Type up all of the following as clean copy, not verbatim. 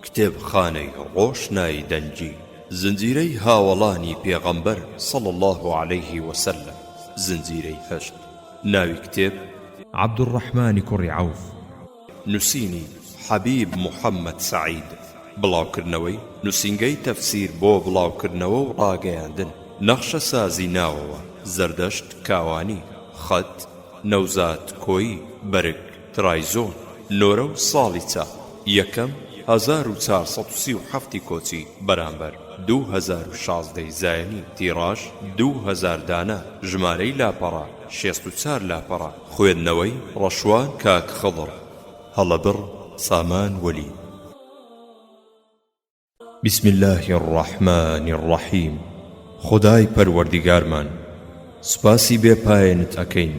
کتێبخانەی ڕۆشنایی دەنگی. زنجیرەی هاوەڵانی پێغەمبەر صلی اللە علیه وسلم زنجیرەی هەشت ناوی کتێب. عەبدولڕەحمانی کوڕی عەوف. نوسینی، حەبیب محەمەد سەعید، بڵاوکردنەوەی، نوسینگەی تەفسیر بۆ بڵاوکردنەوە و ڕاگەیاندن، نەخشەسازی ناوەوە، زەردەشت کاوانی، خەت، نەوزاد کۆیی، بەرگ، ترایزۆن، نۆرە و ساڵی چاپ، یەکەم، 1437 ی کۆچی، بەرامبەر، 2016 ی زایەنی، تیڕاژ، 2000 دانە، ژمارەی لاپەڕە، 64 لاپەڕە. خوێندنەوەی، ڕەشوان کاک خضر، هەڵەبڕ، سامان وەلی. بسم اللە الرحمن الرحیم خودای پەروەردیگارمان سوپاسی بێ پایەنت ئەکەین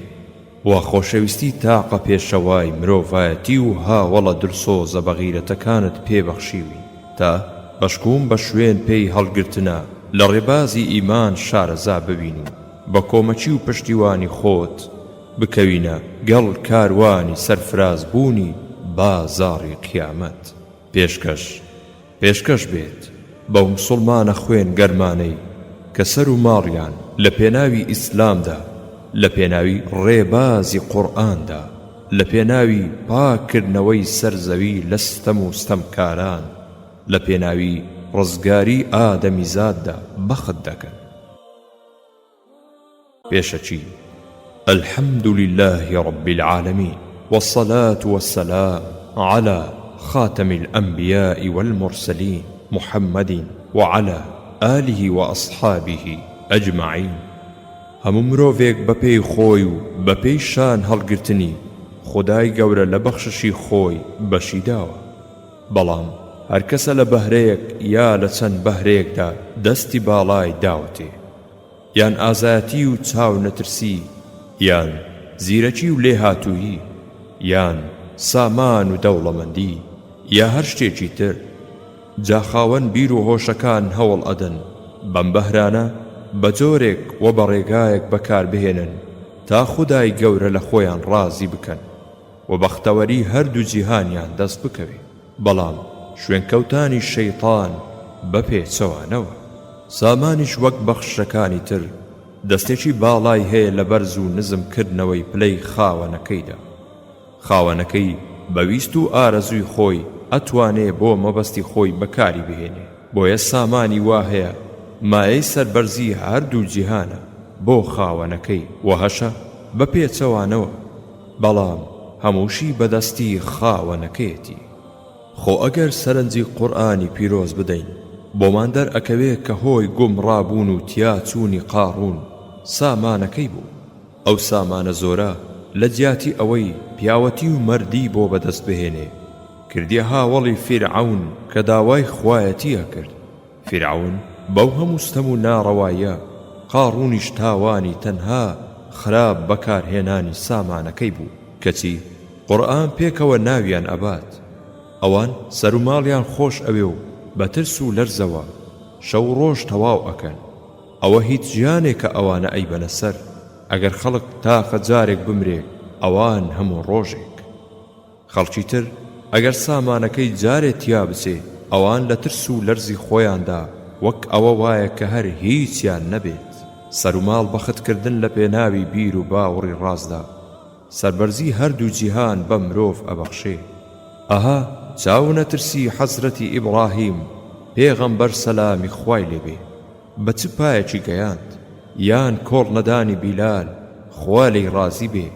وا خۆشەویستی تاقە پێشەوای مرۆڤایەتی و هاوەڵە دلسۆزە بەغیرەتەکانت پێ بەخشیوین تا بەشکوم بە شوێن پێی هەڵگرتنا لە ڕێبازی ئیمان شارەزا ببین و بە کۆمەکی و پشتیوانی خۆت بکەوینە گەڵ کاروانی سەرفراز بوونی بازاڕی قیامەت. پێشکەش پێشکەش بێت بەو مسوڵمانە خوێن گەرمانەی کە سەر و ماڵیان لە پێناوی ئیسلامدا لە پێناوی ڕێبازی قورئاندا لە پێناوی پاک کردنەوەی سەر زەوی لە ستەم و ستەمکاران لە پێناوی ڕزگاری ئادەمیزاددا بەخت دەکەن. پێشەکی، الحمد للە رب العالمین والصلاة والسلام علی خاتم الانبیاء والمرسلین محمد وعلی آله واصحابه اجمعین هەموو مرۆڤێک بەپێی خۆی و بەپێی شان هەڵگرتنی خودای گەورە لە بەخششی خۆی بەشی داوە بەڵام هەرکەسە لە بەهرەیەک یا لە چەند بەهرەیەکدا دەستی باڵای داوەتێ یان ئازایەتی و چاو نەترسی یان زیرەکی و لێهاتوویی یان سامان و دەوڵەمەندی یا هەر شتێکی تر جا خاوەن بیر و هۆشەکان هەوڵ ئەدەن بەم بەهرانە بە جۆرێک و بە ڕێگایەک بەکار بهێنن تا خودای گەورە لە خۆیان ڕازی بکەن و بەختەوەری هەردوو جیهانیان دەست بکەوێ. بەڵام شوێنکەوتانی شەیتان بە پێچەوانەوە. سامانیش وەک بەخششەکانی تر دەستێکی باڵای هەیە لە بەرز و نزم کردنەوەی پلەی خاوەنەکەیدا. خاوەنەکەی بە ویست و ئارەزووی خۆی ئەتوانێ بۆ مەبەستی خۆی بەکاری بهێنێ. بۆیە سامانی وا هەیە مایەی سەربەرزی هەردوو جیهانە بۆ خاوەنەکەی و هەشە بە پێچەوانەوە. بەڵام هەمووشی بەدەستی خاوەنەکەیەتی. خۆ ئەگەر سەرنجی قورئانی پیرۆز بدەین بۆمان دەرئەکەوێ کە هۆی گومڕا بوون و تیا چوونی قاڕوون سامانەکەی بوو. ئەو سامانە زۆرە لە جیاتی ئەوەی پیاوەتی و مەردی بۆ بەدەست بهێنێ کردیە هاوەڵی فیرعەون کە داوای خوایەتی ئەکرد. فیرعەون بەو هەموو ستەم و ناڕەواییە، قاڕوونیش تاوانی تەنها خراپ بەکارهێنانی سامانەکەی بوو، کەچی قورئان پێکەوە ناویان ئەبات. ئەوان سەروماڵیان خۆش ئەوێ و بە ترس و لەرزەوە شەو و ڕۆژ تەواو ئەکەن. ئەوە هیچ ژیانێکە ئەوانە ئەیبەنە سەر، ئەگەر خەڵک تاقە جارێک بمرێ ئەوان هەموو ڕۆژێک. خەڵکی تر ئەگەر سامانەکەی جارێ تیا بچێ ئەوان لە ترس و لەرزی خۆیاندا وەک ئەوە وایە کە هەر هیچیان نەبێت. سەروماڵ بەخت کردن لە پێناوی بیر و باوڕی ڕاستدا سەربەرزی هەردوو جیهان بە مرۆڤ ئەبەخشێ. ئەها چاو نەترسی حەزرەتی ئیبڕاهیم پێغەمبەر سەلامی خوای لێ بێ بە چ پایەکی گەیاند؟ یان کۆڵ نەدانی بیلال خوا لێی ڕازی بێ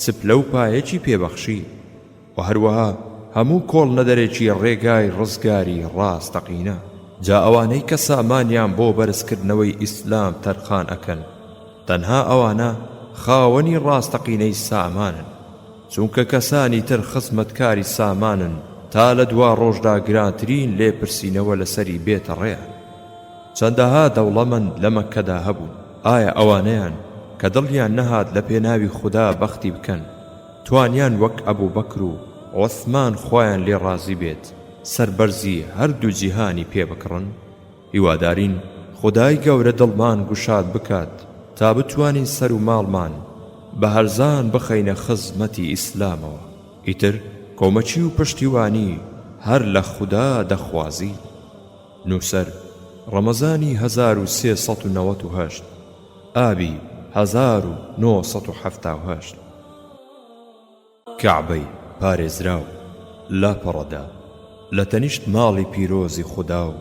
چ پلە و پایەکی پێ بەخشی؟ وە هەروەها هەموو کۆڵ نەدەرێکی ڕێگای ڕزگاری ڕاستەقینە. جا ئەوانەی کە سامانیان بۆ بەرزکردنەوەی ئیسلام تەرخان ئەکەن تەنها ئەوانە خاوەنی ڕاستەقینەی سامانن چونکە کەسانی تر خزمەتکاری سامانن تا لە دواڕۆژدا گرانترین لێپرسینەوە لەسەری بێتە ڕێیان. چەندەها دەوڵەمەند لە مەککەدا هەبوون، ئایا ئەوانەیان کە دڵیان نەهات لە پێناوی خودا بەختی بکەن، توانیان وەک ئەبوبەکر و عوسمان خوایان لێ ڕازی بێت سەربەرزی هەردوو جیهانی پێ بکڕن؟ هیوادارین خودای گەورە دڵمان گوشاد بکات تا بتوانین سەر و ماڵمان بە هەرزان بخەینە خزمەتی ئیسلامەوە. ئیتر کۆمەکی و پشتیوانی. هەر لە خودا دەخوازین. نووسەر، ڕەمەزانی 1398، ئابی 1978. کەعبەی پارێزراو، لاپەڕەدا، لە تەنیشت ماڵی پیرۆزی خودا و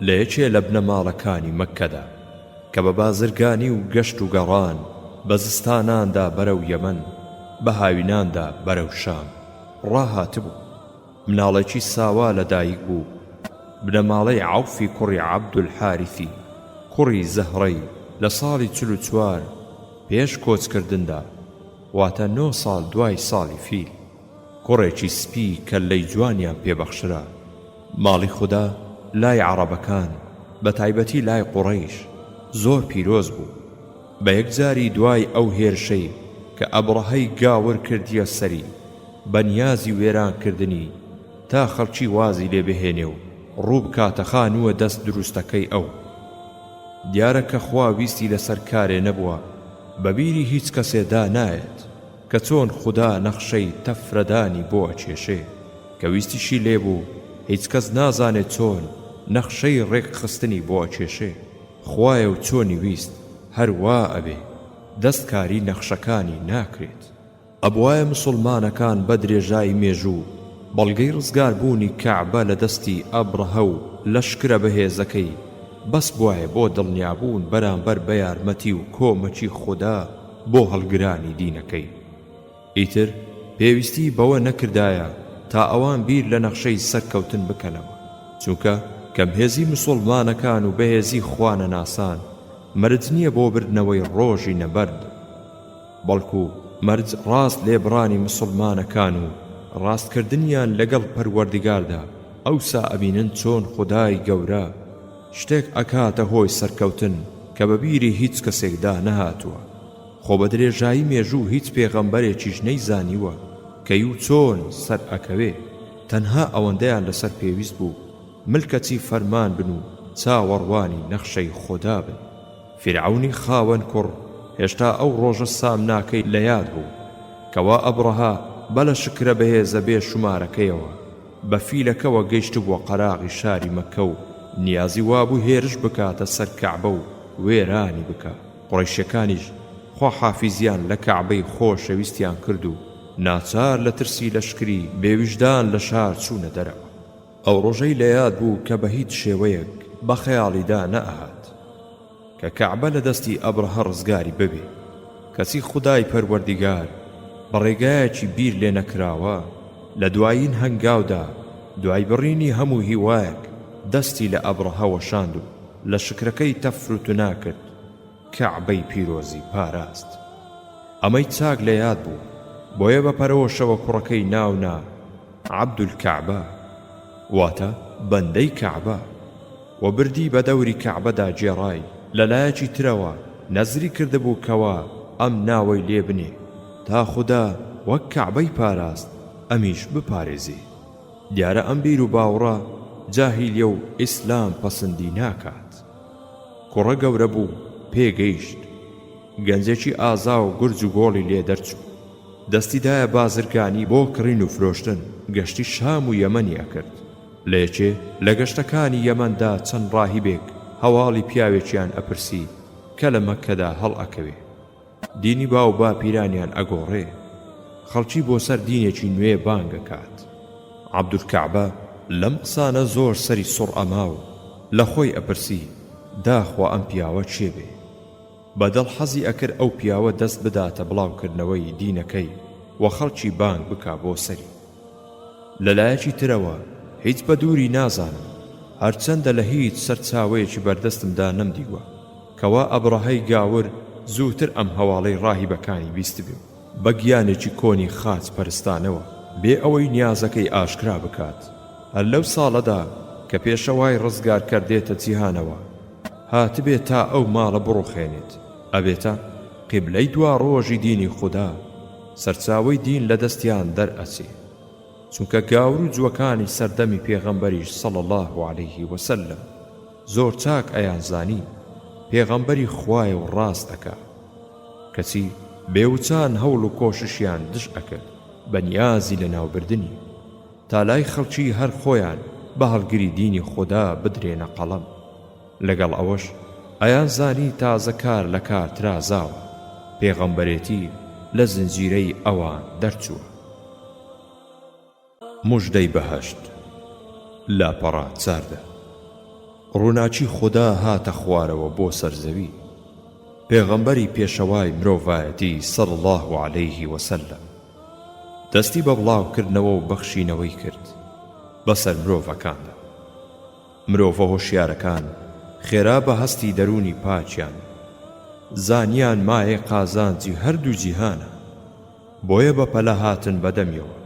لە یەکێ لە بنەماڵەکانی مەککەدا، کە بە بازرگانی و گەشت و گەڕان بە زستاناندا بەرەو یەمەن، بە هاویناندا بەرەو شام ڕاهاتبوو، مناڵێکی ساوا لە دایک بوو، بنەماڵەی عەوفی کوڕی عەبدولحاریثی کوڕی زەهرەی لە ساڵی 44 پێش کۆچکردندا، واتە نۆ ساڵ دوای ساڵی فیل، کوڕێکی سپی کەللەی جوانیان پێ بەخشرا. ماڵی خودا لای عەڕەبەکان، بە تایبەتی لای قوڕەیش، زۆر پیرۆز بوو. بە یەکجاری دوای ئەو هێرشەی کە ئەبڕەهەی گاور کردیە سەری بە نیازی وێران کردنی تا خەڵکی وازی لێ بهێنێ و ڕوو بکاتە خانووە دەست دروستەکەی ئەو. دیارە کە خوا ویستی لەسەر کارێ نەبووە بە بیری هیچ کەسێ دا نایەت کە چۆن خودا نەخشەی تەفرەدانی بۆ ئەکێشێ کە ویستیشی لێ بوو هیچ کەس نازانێ چۆن نەخشەی ڕێک خستنی بۆ ئەکێشێ خوایە و چۆنی ویست هەر وا ئەبێ دەست کاری نەخشەکانی ناکرێت. ئەبوایە مسوڵمانەکان بە درێژایی مێژوو بەڵگەی ڕزگاربوونی کەعبە لە دەستی ئەبرەهە و لەشکرە بەهێزەکەی بەس بوایە بۆ دڵنیابوون بەرامبەر بە یارمەتی و کۆمەکی خودا بۆ هەڵگرانی دینەکەی ئیتر پێویستی بەوە نەکردایە تا ئەوان بیر لە نەخشەی سەرکەوتن بکەنەوە چونکە کەمهێزی مسوڵمانەکان و بەهێزی خوانەناسان مەرج نیە بۆ بردنەوەی ڕۆژی نەبەرد. بەڵکو مەرج ڕاست لێبڕانی مسوڵمانەکان و ڕاست کردنیان لەگەڵ پەروەردگاردا ئەوسا ئەبینن چۆن خودای گەورە شتێک ئەکاتە هۆی سەرکەوتن کە بە بیری هیچ کەسێکدا نەهاتووە خۆ بە درێژایی مێژوو هیچ پێغەمبەرێکیش نەیزانیوە کەی و چۆن سەر ئەکەوێ تەنها ئەوەندەیان لەسەر پێویست بوو ملکەچی فەرمان بن و چاوەڕوانی نەخشەی خودا بن. فیرعەونی خاوەن کوڕ هێشتا ئەو ڕۆژە سامناکەی لە یاد بوو کەوا ئەبڕەهە بە لەشکرە بەهێزە بێ شومارەکەیەوە بە فیلەکەوە گەیشتبووە قەراغی شاری مەککە و نیازی وابوو هێرش بکاتە سەر کەعبە و وێرانی بکا. قوڕەیشەکانیش خواحافیزیان لە کەعبەی خۆشەویستیان کرد و ناچار لە ترسی لەشکری بێ ویژدان لە شار چوونە دەرەوە. ئەو ڕۆژەی لە یاد بوو کە بە هیچ شێوەیەک بە خەیاڵیدا نەئەهات کە کەعبە لە دەستی ئەبرەهە ڕزگاری ببێ، کەچی خودای پەروەردیگار بە ڕێگایەکی بیر لێ نەکراوە لە دوایین هەنگاودا دوای بڕینی هەموو هیوایەک دەستی لە ئەبرەهە وەشاند و لەشکرەکەی تەفروتونا کرد کەعبەی پیرۆزی پاراست. ئەمەی چاک لە یاد بوو، بۆیە بە پەرۆشەوە کوڕەکەی ناو نا عەبدولکەعبە، واتە بەندەی کەعبە، و بردی بە دەوری کەعبەدا گێڕای، لە لایەکی ترەوە نەزری کردبوو کەوا ئەم ناوەی لێ بنێ تا خودا وەک کەعبەی پاراست ئەمیش بپارێزێ. دیارە ئەم بیروباوڕە جاهیلیە و ئیسلام پەسندی ناکات. کوڕە گەورە بوو، پێگەیشت. گەنجێکی ئازا و گورج و گۆڵی لێ دەرچوو. دەستی دایە بازرگانی بۆ کڕین و فرۆشتن، گەشتی شام و یەمەنی ئەکرد. لە یەکێ لە گەشتەکانی یەمەندا چەند ڕاهیبێک هەواڵی پیاوێکیان ئەپرسی کە لە مەککەدا هەڵئەکەوێ. دینی باو باپیرانیان ئەگۆڕێ. خەڵکی بۆ سەر دینێکی نوێ بانگ ئەکات. عەبدولکەعبە لەم قسانە زۆر سەری سوڕ ئەما و لە خۆی ئەپرسی داخوا ئەم پیاوە کێ بێ؟ بە دڵ حەزی ئەکرد ئەو پیاوە دەست بداتە بڵاوکردنەوەی دینەکەی و خەڵکی بانگ بکا بۆ سەری. لە لایەکی ترەوە هیچ بە دووری نازانم، هەرچەندە لە هیچ سەرچاوەیەکی بەردەستمدا نەمدیوە کەوا ئەبڕەهەی گاور زووتر ئەم هەواڵەی ڕاهیبەکانی بیستبێ و بە گیانێکی کۆنی خاچ پەرستانەوە بێ ئەوەی نیازەکەی ئاشکرا بکات هەر لەو ساڵەدا کە پێشەوای ڕزگارکەر دێتە جیهانەوە هاتبێ تا ئەو ماڵە بڕوخێنێت ئەبێتە قیبلەی دواڕۆژی دینی خودا سەرچاوەی دین لە دەستیان دەرئەچێ چونکە گاور و جوەکانی سەردەمی پێغەمبەریش صلی اللە علیه وسلم زۆر چاک ئەیانزانی پێغەمبەری خوایە و ڕاست ئەکا کەچی بێ وچان هەوڵ و کۆششیان دژ ئەکرد بە نیازی لەناوبردنی. تا لای خەڵکی هەر خۆیان بە هەڵگری دینی خودا بدرێنە قەڵەم. لەگەڵ ئەوەش ئەیان زانی تازە کار لە کار ترازاوە، پێغەمبەرێتی لە زنجیرەی ئەوان دەرچووە. موژدەی بەهەشت، لاپەڕە 14. ڕووناکی خودا هاتە خوارەوە بۆ سەر زەوی. پێغەمبەری پێشەوای مرۆڤایەتی صلی اللە علیه وسلم دەستی بە بڵاوکردنەوە و بەخشینەوەی کرد بەسەر مرۆڤەکاندا. مرۆڤە هۆشیارەکان خێرا بە هەستی دەروونی پاکیان زانیان مایەی قازانجی هەردوو جیهانە، بۆیە بە پەلە هاتن بە دەمیەوە.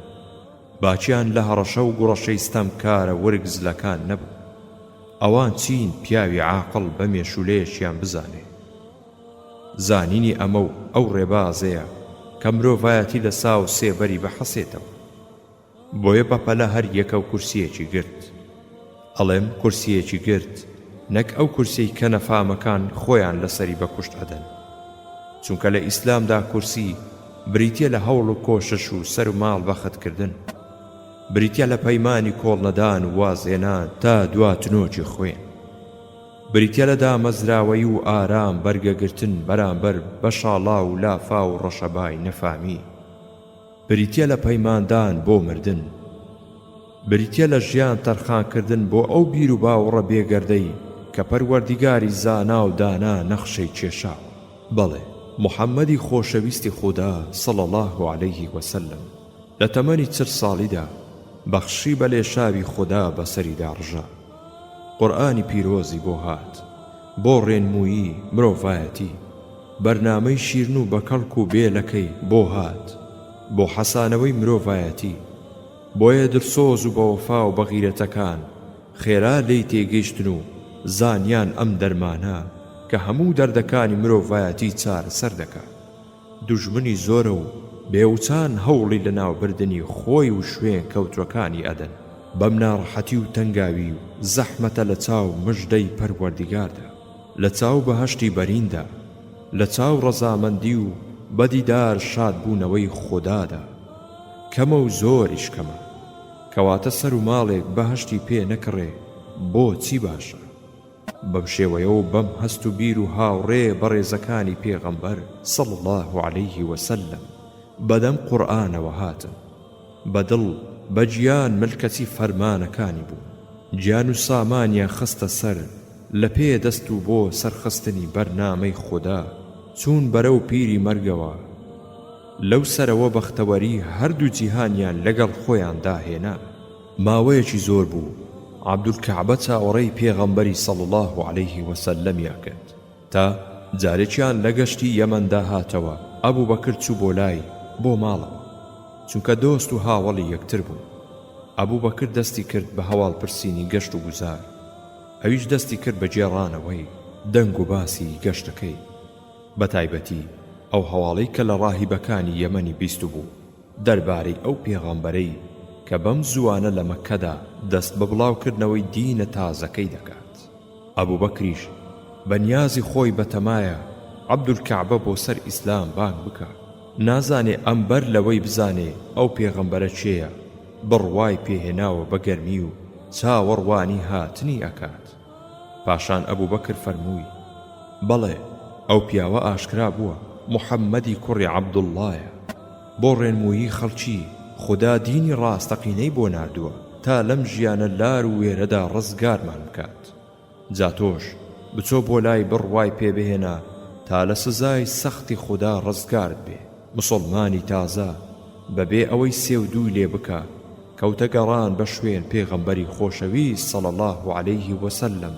باکیان لە هەڕەشە و گوڕەشەی ستەمکارە ورگ زلەکان نەبوو. ئەوان چین پیاوی عاقڵ بە مێشوولەیەکیان بزانێ. زانینی ئەمە و ئەو ڕێبازەیە کە مرۆڤایەتی لە ساو سێبەری بحەسێتەوە. بۆیە بە پەلە هەر یەکەو کورسیەکی گرت. ئەڵێم کورسیەکی گرت نەک ئەو کورسیەی کە نەفامەکان خۆیان لەسەری بە کوشت ئەدەن. چونکە لە ئیسلامدا کورسی بریتیە لە هەوڵ و کۆشش و سەر و ماڵ بەخت کردن. بریتیە لە پەیمانی کۆڵنەدان و وازهێنان تا دوا تنۆکی خوێن. بریتیە لە دامەزراوەیی و ئارام بەرگەگرتن بەرامبەر بە شاڵاو و لافاو و ڕەشەبای نەفامی. بریتیە لە پەیماندان بۆ مردن. بریتیە لە ژیان تەرخانکردن بۆ ئەو بیروباوڕە بێگەردەی کە پەروەردیگاری زانا و دانا نەخشەی کێشاوە. بەڵێ محمدی خۆشەویستی خودا صلی اللە علیه وسلم لە تەمەنی 40 ساڵیدا بەخششی بە لێشاوی خودا بەسەریدا ڕژا. قورئانی پیرۆزی بۆ هات بۆ ڕێنموویی مرۆڤایەتی. بەرنامەی شیرن و بەکەڵک و بێ لەکەی بۆ هات بۆ حەسانەوەی مرۆڤایەتی. بۆیە دلسۆز و بەوەفا و بەغیرەتەکان خێرا لێی تێگەیشتن و زانیان ئەم دەرمانە کە هەموو دەردەکانی مرۆڤایەتی چارەسەر دەکا دوژمنی زۆرە و بێوچان هەوڵی لەناوبردنی خۆی و شوێن کەوتوەکانی ئەدەن بەم ناڕەحەتی و تەنگاوی و زەحمەتە لەچاو مژدەی پەروەردیگاردا. لە چاو بەهەشتی بەریندا، لە چاو ڕەزامەندی و بە دیدار شادبوونەوەی خودادا. کەمە و زۆریش کەمە. کەواتە سەر و ماڵێک بەهەشتی پێ نەکڕێ بۆ چی باشە؟ بەم شێوەیە و بەم هەست و بیر و هاوڕێ بەڕێزەکانی پێغەمبەر، صلی اللە علیه وسلم، بەدەم قورئانەوە هاتن. بە دڵ، بە گیان ملکەچی فەرمانەکانی بوون. گیان و سامانیان خستە سەر لە پێ دەست و بۆ سەرخستنی بەرنامەی خودا چوون بەرەو پیری مەرگەوە. لەو سەرەوە بەختەوەری هەردوو جیهانیان لەگەڵ خۆیاندا هێنا. ماوەیەکی زۆر بوو عەبدولکەعبە چاوەڕێی پێغەمبەری صلی اللە علیه وسلم ی ئەکرد تا جارێکیان لە گەشتی یەمەندا هاتەوە ئەبوبەکر چوو بۆ لای بۆ ماڵەوە چونکە دۆست و هاوەڵی یەکتر بوون ئەبوبەکر دەستی کرد بە هەواڵ پرسینی گەشت و گوزار ئەویش دەستی کرد بە گێڕانەوەی دەنگ و باسی گەشتەکەی بە تایبەتی ئەو هەواڵەی کە لە ڕاهیبەکانی یەمەنی بیستبوو دەربارەی ئەو پێغەمبەرەی کە بەم زووانە لە مەککەدا دەست بە بڵاوکردنەوەی دینە تازەکەی دەکات. ئەبوبەکریش بە نیازی خۆی بەتەمایە عەبدولکەعبە بۆ سەر ئیسلام بانگ بکا. نازانێ ئەم بەر لەوەی بزانێ ئەو پێغەمبەرە کێیە بڕوای پێ هێناوە بە گەرمی و چاوەڕوانی هاتنی ئەکات. پاشان ئەبوبەکر فەرمووی، بەڵێ ئەو پیاوە ئاشکرا بووە محەممەدی کوڕی عەبدوڵڵایە. بۆ ڕێنموویی خەڵکی، خودا دینی ڕاستەقینەی بۆ ناردووە تا لەم ژیانە لار و وێرەدا ڕزگارمان بکات. جا تۆش بچۆ بۆ لای بڕوای پێ بهێنە تا لە سزای سەختی خودا ڕزگارت بێ. موسڵمانی تازە بە بێ ئەوەی سێ و دووی لێ بکا کەوتە گەڕان بە شوێن پێغەمبەری خۆشەویست صلی اللە علیه وسلم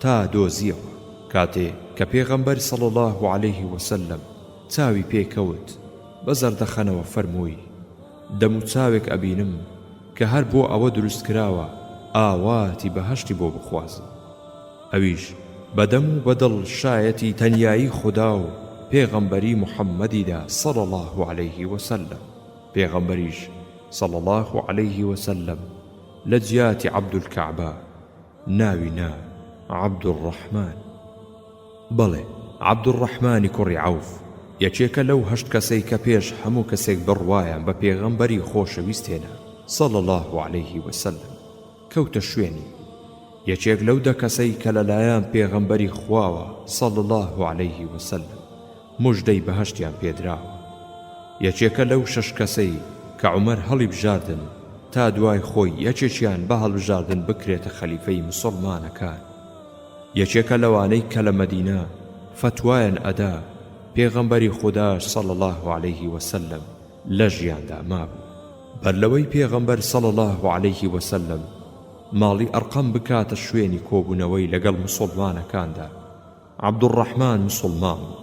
تا دۆزیەوە. کاتێ کە پێغەمبەر صلی اللە علیه وسلم چاوی پێ کەوت بە زەردەخەنەوە فەرمووی، دەموچاوێک ئەبینم کە هەر بۆ ئەوە دروست کراوە ئاواتی بەهەشتی بۆ بخوازم. ئەویش بە دەم و بە دڵ شایەتی تەنیایی خودا و پێغەمبەری محمدی دا صلی اللە علیه وسلم. پێغەمبەریش صلی اللە علیه وسلم لە جیاتی عەبدولکەعبە ناوی نا عەبدولڕەحمان. بەڵێ عەبدولڕەحمانی کوڕی عەوف یەکێکە لەو هەشت کەسەی کە پێش هەموو کەسێک بڕوایان بە پێغەمبەری خۆشەویست هێنا. صلی اللە علیه وسلم، کەوتە شوێنی، یەکێک لەو دە کەسەی کە لەلایەن پێغەمبەری خواوە صلی اللە علیه وسلم موژدەی بەهەشتیان پێدراوە. یەکێکە لەو شەش کەسەی کە عومەر هەڵیبژاردن تا دوای خۆی یەکێکیان بە هەڵبژاردن بکرێتە خەلیفەی موسوڵمانەکان. یەکێکە لەوانەی کە لە مەدینە فەتوایان ئەدا، پێغەمبەری خوداش صلی اللە علیه وسلم لە ژیاندا مابوو. بەر لەوەی پێغەمبەر صلی اللە علیه وسلم ماڵی ئەرقەم بکاتە شوێنی کۆبوونەوەی لەگەڵ موسوڵمانەکاندا، عەبدولڕەحمان موسوڵمان بوو،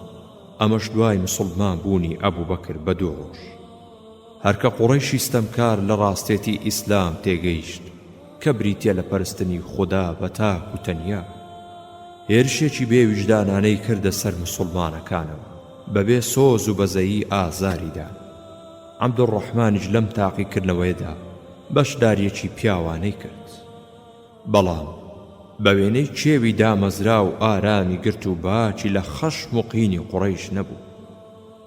ئەمەش دوای موسوڵمان بوونی ئەبوبەکر بە دوو ڕۆژ. هەر کە قوڕەیشی ستەمکار لە ڕاستێتی ئیسلام تێگەیشت کە بریتیە لە پەرستنی خودا بە تاک و تەنیا، هێرشێکی بێ ویژدانانەی کردە سەر موسوڵمانەکانەوە، بەبێ سۆز و بەزەیی ئازاری دان. عەبدولڕەحمانیش لەم تاقیکردنەوەیەدا بەشدارییەکی پیاوانەی کرد. بەڵام بە وێنەی کێوی دامەزراو ئارامی گرت و باکی لە خەشم و قینی قوڕەیش نەبوو.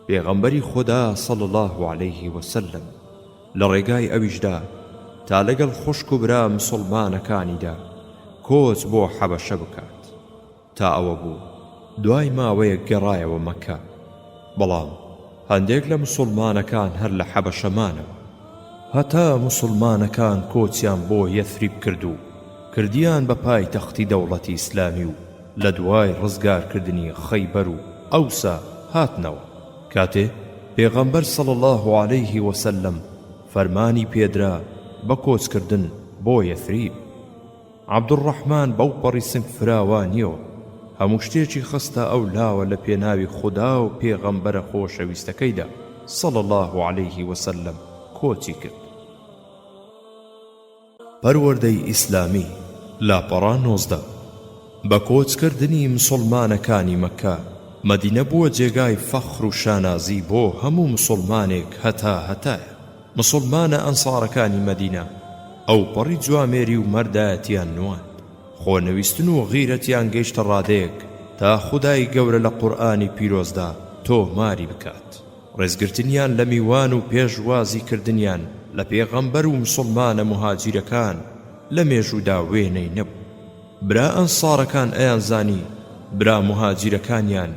پێغەمبەری خودا صلی اللە علیه وسلم لە ڕێگای ئەویشدا تا لەگەڵ خوشک و برا مسوڵمانەکانیدا کۆچ بۆ حەبەشە بکات. تا ئەوە بوو دوای ماوەیەک گەڕایەوە مەککە، بەڵام هەندێک لە موسوڵمانەکان هەر لە حەبەشە مانەوە، هەتا موسوڵمانەکان کۆچیان بۆ یەثریب کرد و کردیان بە پایتەختی دەوڵەتی ئیسلامی و لە دوای ڕزگارکردنی خەیبەر و ئەوسا هاتنەوە کاتێ پێغەمبەر صلی اللە علیه وسلم فەرمانی پێدرا بە کۆچکردن بۆ یەثریب. عەبدولڕەحمان بەوپەڕی سنگ فراوانیەوە هەموو شتێکی خستە ئەو لاوە لە پێناوی خودا و پێغەمبەرە خۆشەویستەکەیدا صلی اللە علیه وسلم کۆچی کرد. پەروەردەی ئیسلامی، لاپەڕە 19. بە کۆچکردنی مسوڵمانەکانی مەککە، مەدینە بووە جێگای فەخر و شانازی بۆ هەموو مسوڵمانێک هەتا هەتایە. مسوڵمانە ئەنسارەکانی مەدینە ئەوپەڕی جوامێری و مەردایەتیان نواند، خۆنەویستن و غیرەتیان گەیشتە ڕادەیەک تا خودای گەورە لە قورئانی پیرۆزدا تۆماری بکات. ڕێزگرتنیان لە میوان و پێشوازی کردنیان لە پێغەمبەر و مسوڵمانە موهاجیرەکان لە مێژوودا وێنەی نەبوو. برا ئەنسارەکان ئەیانزانی برا موهاجیرەکانیان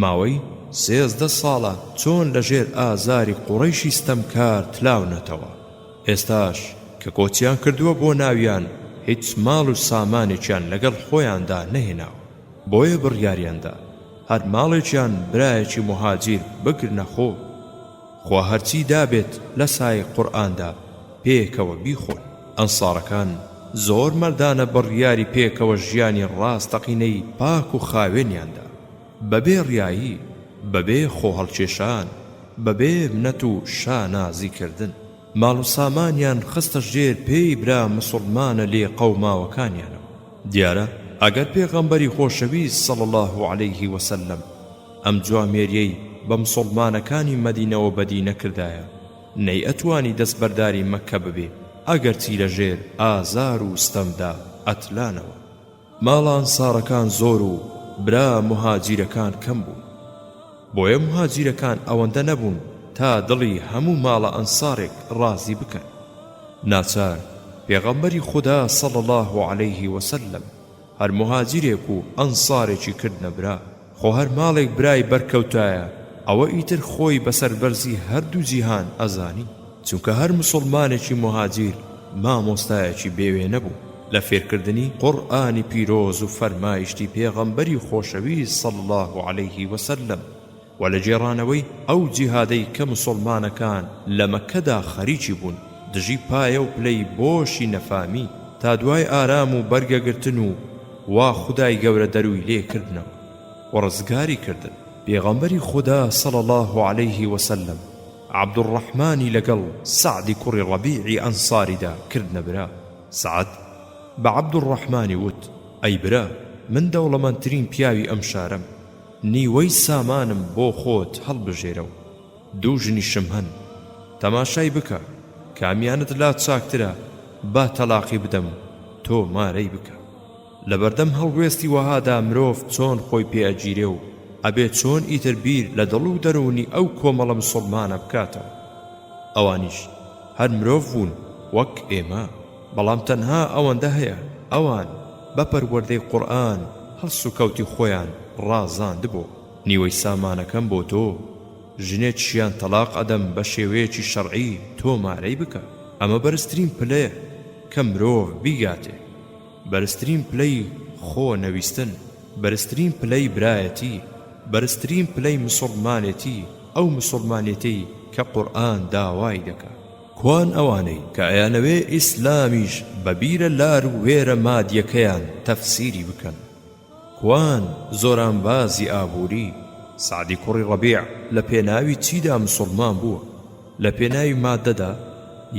ماوەی 13 ساڵە چۆن لە ژێر ئازاری قوڕەیشی ستەمکار تلاونەتەوە، ئێستاش کە کۆچیان کردووە بۆ ناویان هیچ ماڵ و سامانێکیان لەگەڵ خۆیاندا نەهێناوە، بۆیە بڕیاریاندا هەر ماڵێکیان برایەکی موهاجیر بگرنە خۆ. خوا هەرچی دابێت لە سایەی قورئاندا پێکەوە بیخۆن. ئەنسارەکان زۆر مەردانە بڕیاری پێکەوە ژیانی ڕاستەقینەی پاک و خاوێنیان دا، بەبێ ڕیایی، بەبێ خۆهەڵکێشان، بەبێ منەت و شانازی کردن. ماڵ و سامانیان خستە ژێر پێی برا موسوڵمانە لێقەوماوەکانیانەوە. دیارە ئەگەر پێغەمبەری خۆشەویست صلی اللە علیه وسلم ئەم جوامێریەی بە مسوڵمانەکانی مەدینەوە بەدی نەکردایە نەیئەتوانی دەستبەرداری مەککە ببێ ئەگەرچی لە ژێر ئازار و ستەمدا ئەتلانەوە. ماڵە ئەنسارەکان زۆر و برا موهاجیرەکان کەم بوون بۆیە موهاجیرەکان ئەوەندە نەبوون تا دڵی هەموو ماڵە ئەنسارێک ڕازی بکەن ناچار پێغەمبەری خودا صلی اللە علیه وسلم هەر موهاجیرێک و ئەنسارێکی کردنە برا، خۆ هەر ماڵێک برای بەرکەوتایە ئەوە ئیتر خۆی بە سەربەرزی هەردوو جیهان ئەزانی، چونکە هەر موسوڵمانێکی موهاجیر مامۆستایەکی بێ وێنە بوو لە فێرکردنی قورئانی پیرۆز و فەرمایشتی پێغەمبەری خۆشەویست صلی اللە علیه وسلم. وە لە گێڕانەوەی ئەو جیهادەی کە موسوڵمانەکان لە مەککەدا خەریکی بوون دژی پایە و پلەی بۆشی نەفامی تا دوای ئارام و بەرگەگرتن و وا خودای گەورە دەرووی لێ کردنەوە و ڕزگاری کردن. پێغەمبەری خودا صلی اللە علیه وسلم عەبدولڕەحمانی لەگەڵ سەعدی کوڕی ڕەبیعی ئەنساریدا کردنە برا. سەعد بە عەبدولڕەحمانی وت، ئەی برا من دەوڵەمەندترین پیاوی ئەم شارەم، نیوەی سامانم بۆ خۆت هەڵبژێرە و دوو ژنیشم هەن، تەماشای بکە کامیانت لا چاکترە با تەلاقی بدەم و تۆ مارەی بکە. لەبەردەم هەڵوێستی وەهادا مرۆڤ چۆن خۆی پێ ئەگیرێ و ئەبێ چۆن ئیتر بیر لە دڵ و دەروونی ئەو کۆمەڵە مسوڵمانە بکاتەوە؟ ئەوانیش هەر مرۆڤ بوون. وەک ئێمە، بەڵام تەنها ئەوەندە هەیە ئەوان بە پەروەردەی قورئان هەڵسوکەوتی خۆیان ڕازاندبۆوە. نیوەی سامانەکەم بۆ تۆ، ژنێکیشیان تەڵاق ئەدەم بە شێوەیەکی شەرعی تۆ مارەی بکە، ئەمە بەرزترین پلەیە کە مرۆڤ بیگاتێ، بەرزترین پلەی خۆ نەویستن، بەرزترین پلەی برایەتی، بەرزترین پلەی مسوڵمانێتی، ئەو مسوڵمانێتەی کە قورئان داوای دەکا. کوان ئەوانەی کە ئەیانەوێ ئیسلامیش بە بیرە لار و وێرە مادیەکەیان تەفسیری بکەن؟ کوان زۆرانبازی ئابووری؟ سەعدی کوڕی ڕەبیع لە پێناوی چیدا مسوڵمان بووە؟ لە پێناوی مادەدا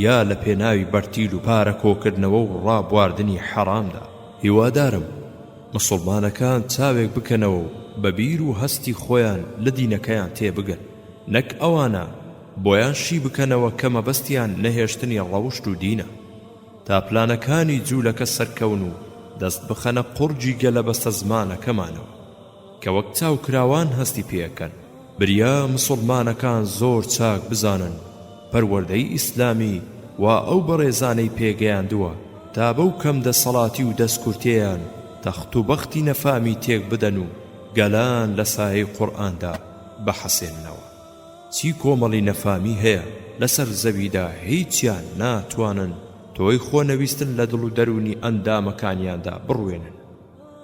یا لە پێناوی بەرتیل و پارە کۆکردنەوە و ڕابواردنی حەرامدا؟ هیوادارم مسوڵمانەکان چاوێک بکەنەوە و بە بیر و هەستی خۆیان لە دینەکەیان تێبگەن نەک ئەوانە بۆیان شی بکەنەوە کە مەبەستیان نەهێشتنی ڕەوشت و دینە تا پلانەکانی جولەکە سەرکەون و دەست بخەنە قوڕگی گەلە بەستەزمانەکەمانەوە کە وەک چاوکراوان هەستی پێئەکەن. بریا مسوڵمانەکان زۆر چاک بزانن پەروەردەی ئیسلامی وا ئەو بەڕێزانەی پێگەیاندووە تا بەو کەم دەسەڵاتی و دەستکورتیەیان تەخت و بەختی نەفامی تێک بدەن و گەلان لە سایەی قورئاندا بحەسێننەوە. چی کۆمەڵی نەفامی هەیە لەسەر زەویدا هیچیان ناتوانن تۆی خۆنەویستن لە دڵ و دەروونی ئەندامەکانیاندا بڕوێنن.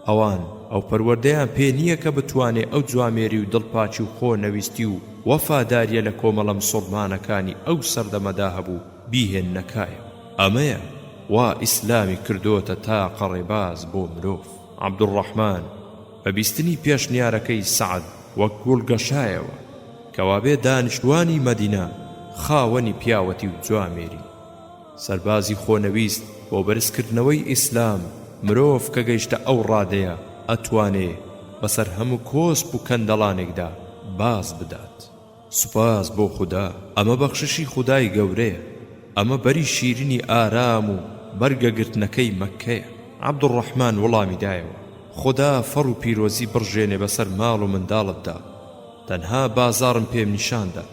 ئەوان ئەو پەروەردەیان پێ نییە کە بتوانێ ئەو جوامێری و دڵپاکی و خۆ نەویستی و وەفاداریە لە کۆمەڵە مسوڵمانەکانی ئەو سەردەمەدا هەبوو بیهێننە کایەوە. ئەمەیە وا ئیسلامی کردۆتە تاقە ڕێباز بۆ مرۆڤ. عەبدولڕەحمان بە بیستنی پێشنیارەکەی سەعد وەک گوڵ گەشایەوە، کەوابێ دانیشتوانی مەدینە خاوەنی پیاوەتی و جوامێرین. سەربازی خۆنەویست بۆ بەرزکردنەوەی ئیسلام، مرۆڤ کە گەیشتە ئەو ڕادەیە ئەتوانێ بەسەر هەموو کۆسپ و کەندەڵانێکدا باز بدات. سوپاس بۆ خودا ئەمە بەخششی خودای گەورەیە، ئەمە بەری شیرینی ئارام و بەرگە گرتنەکەی مەککەیە. عەبدولڕەحمان وەڵامی دایەوە، خودا فەڕ و پیرۆزی بڕژێنێ بەسەر ماڵ و منداڵتدا، تەنها بازاڕم پێم نیشان دا.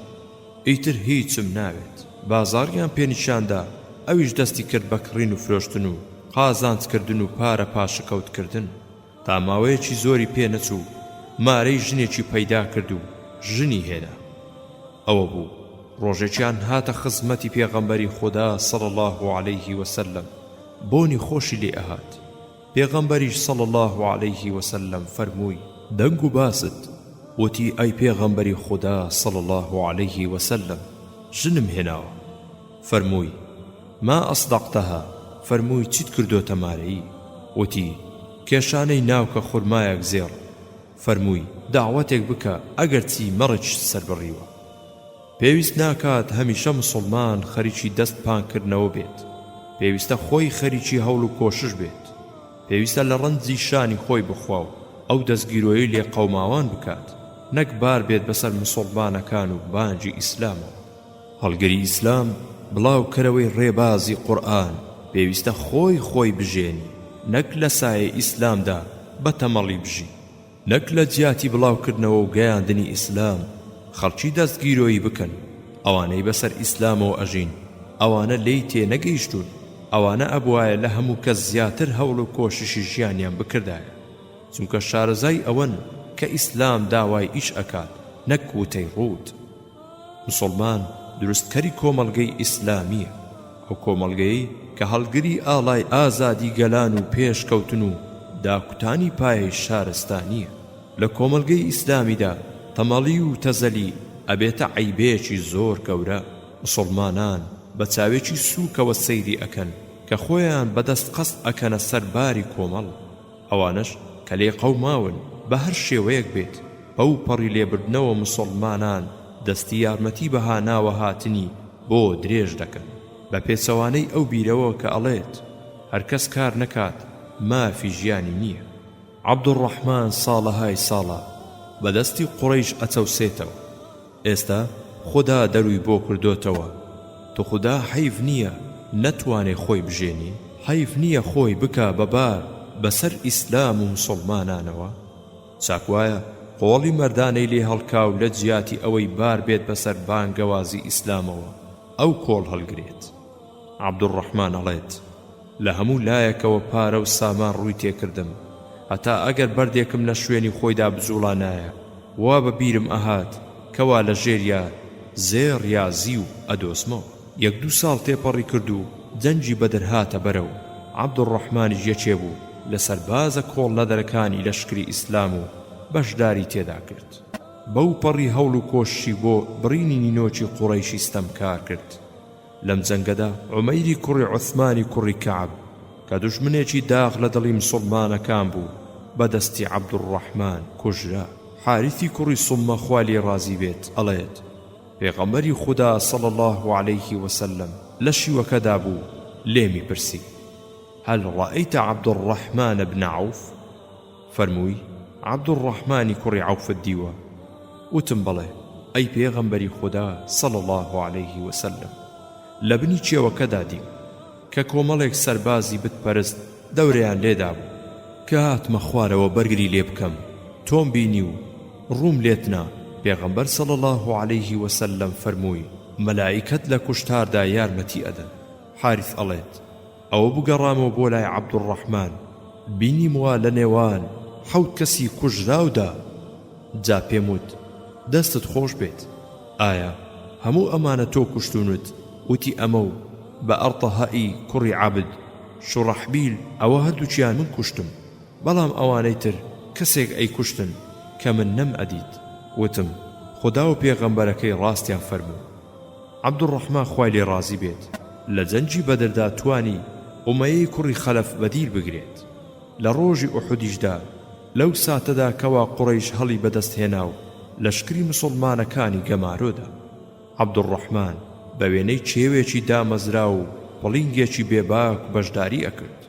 ئیتر هیچم ناوێت. بازاڕیان پێ نیشان دا، ئەویش دەستی کرد بە کڕین و فرۆشتن و قازانج کردن و پارە پاشەکەوت کردن. تا ماوەیەکی زۆری پێ نەچوو مارەی ژنێکی پەیدا کرد و ژنی هێنا. ئەوە بوو ڕۆژێکیان هاتە خزمەتی پێغەمبەری خودا صلی اللە علیه وسلم بۆنی خۆشی لێ ئەهات. پێغەمبەریش صلی اللە علیه وسلم فەرمووی. دەنگ و باست؟ وتی، ئەی پێغەمبەری خودا صلی اللە علیه وسلم ژنم هێناوە. فەرمووی، ما اصدقتها، فەرمووی چیت کردۆتە مارەیی؟ وتی، کێشانەی ناوکە خورمایەک زێڕ. فەرمووی، دەعوەتێک بکە ئەگەرچی مەڕێکیشت سەربڕیوە. پێویست ناکات هەمیشە مسوڵمان خەریکی دەست پانکردنەوە بێت، پێویستە خۆی خەریکی هەوڵ و کۆشش بێت، پێویستە لە ڕەنجی شانی خۆی بخوا و ئەو دەستگیرۆیەی لێقەوماوان بکات، نەک بار بێت بەسەر مسوڵمانەکان و بانگی ئیسلامەوە. هەڵگری ئیسلام، بڵاوکەرەوەی ڕێبازی قورئان، پێویستە خۆی خۆی بژێنی، نەک لە سایەی ئیسلامدا بە تەمەڵی بژی. نەک لە جیاتی بڵاوکردنەوە و گەیاندنی ئیسلام خەڵکی دەست گیرۆیی بکەن، ئەوانەی بەسەر ئیسلامەوە ئەژین ئەوانە لێی تێنەگەیشتوون، ئەوانە ئەبوایە لە هەموو کەس زیاتر هەوڵ و کۆششی ژیانیان بکردایە، چونکە شارەزای ئەوەن کە ئیسلام داوای ئیش ئەکات نەک وتەی ڕووت. مسوڵمان دروستکەری کۆمەڵگەی ئیسلامییە، ئەو کۆمەڵگەیەی کە هەڵگری ئاڵای ئازادی گەلان و پێشکەوتن و داکوتانی پایەی شارستانییە. لە کۆمەڵگەی ئیسلامیدا تەمەڵی و تەزەلی ئەبێتە عەیبەیەکی زۆر گەورە، مسوڵمانان بە چاوێکی سووکەوە سەیری ئەکەن کە خۆیان بە دەست قەست ئەکەنە سەر باری کۆمەڵ. ئەوانەش کە لێقەوماون بە هەر شێوەیەک بێت بەو پەڕی لێبردنەوە مسوڵمانان دەستی یارمەتی بە هاناوە هاتنی بۆ درێژ دەکەن بە پێچەوانەی ئەو بیرەوە کە ئەڵێت هەرکەس کار نەکات مافی ژیانی نییە. عەبدولڕەحمان ساڵەهای ساڵە بە دەستی قوڕەیش ئەچەوسێتەوە. ئێستا خودا دەروی بۆ کردۆتەوە توخودا حەیف نیە نەتوانێ خۆی بژێنی؟ حەیف نیە خۆی بکا بە بار بەسەر ئیسلام و موسوڵمانانەوە؟ چاک وایە قۆڵی مەردانەی لێ هەڵکا و لە جیاتی ئەوەی بار بێت بەسەر بانگەوازی ئیسلامەوە ئەو کۆڵ هەڵگرێت. عەبدولڕەحمان ئەڵێت، لە هەموو لایەکەوە پارە و سامان ڕووی تێکردم، هەتا ئەگەر بەردێکم لە شوێنی خۆیدا بجوڵانایە، وا بە بیرم ئەهات کەوا لە ژێریا زێڕ یا زیو ئەدۆزمەوە. یەک دوو ساڵ تێپەڕی کرد و جەنگی بەدر هاتە بەرەو، عەبدولڕەحمانیش یەکێ بوو لە سەربازە کۆڵنەدەرەکانی لەشکری ئیسلام و بەشداری تێدا کرد. بەو پەڕی هەوڵ و کۆششی بۆ بڕینی نینۆکی قوڕەیشی ستەمکار کرد. لەم جەنگەدا عومەیری کوڕی عوسمانی کوڕی کەعب کە دوژمنێکی داغ لە دڵی مسوڵمانەکان بوو بە دەستی عەبدولڕەحمان کوژرا. حاریثی کوڕی صومە خوا لێی ڕازی بێت ئەڵێت، پێغەمبەری خودا صلی اللە علیه وسلم لە شیوەکەدا بوو لێمی پرسی، هل رأیت عبدالرحمن بن عوف؟ فەرمووی، عەبدولڕەحمانی کوڕی عەوفت دیوە؟ وتم، بەڵێ، ئەی پێغەمبەری خودا صلی اللە علیه وسلم، لە بنی کێوەکەدا دیم، کە کۆمەڵێک سەربازی بت پەرست دەورەیان لێدابوو، کە هاتمە خوارەوە بەرگری لێ بکەم، تۆم بینی و ڕووم لێت نا، پێغەمبەر صلی اللە علیه وسلم فەرمووی، مەلائیکەت لە کوشتاردا یارمەتی ئەدەن. حاریث ئەڵێت، ئەوە بگەڕامەوە بۆ لای عەبدولڕەحمان بینیم وا لە نێوان حەوت کەسی کوژراودا، جا پێم وت، دەستت خۆش بێت، ئایا هەموو ئەمانە تۆ کوشتوونت؟ وتی، ئەمە و بەئەڕتەهەئی کوڕی عەبد شوڕەحبیل ئەوە هەردووکیان من کوشتم، بەڵام ئەوانەی تر کەسێک ئەیکوشتن کە من نەمئەدیت. وتم، خودا و پێغەمبەرەکەی ڕاستیان فەرموو. عەبدولڕەحمان خوای لێ ڕازی بێت لە جەنگی بەدردا توانی ئومەیەی کوڕی خەلەف بەدیل بگرێت، لە ڕۆژی ئوحودیشدا لەو ساتەدا کەوا قوڕەیش هەڵی بەدەست هێنا و لەشکری مسوڵمانەکانی گەمارۆ دا، عەبدولڕەحمان بە وێنەی کێوێکی دامەزراو و پڵینگێکی بێباک بەشداری ئەکرد،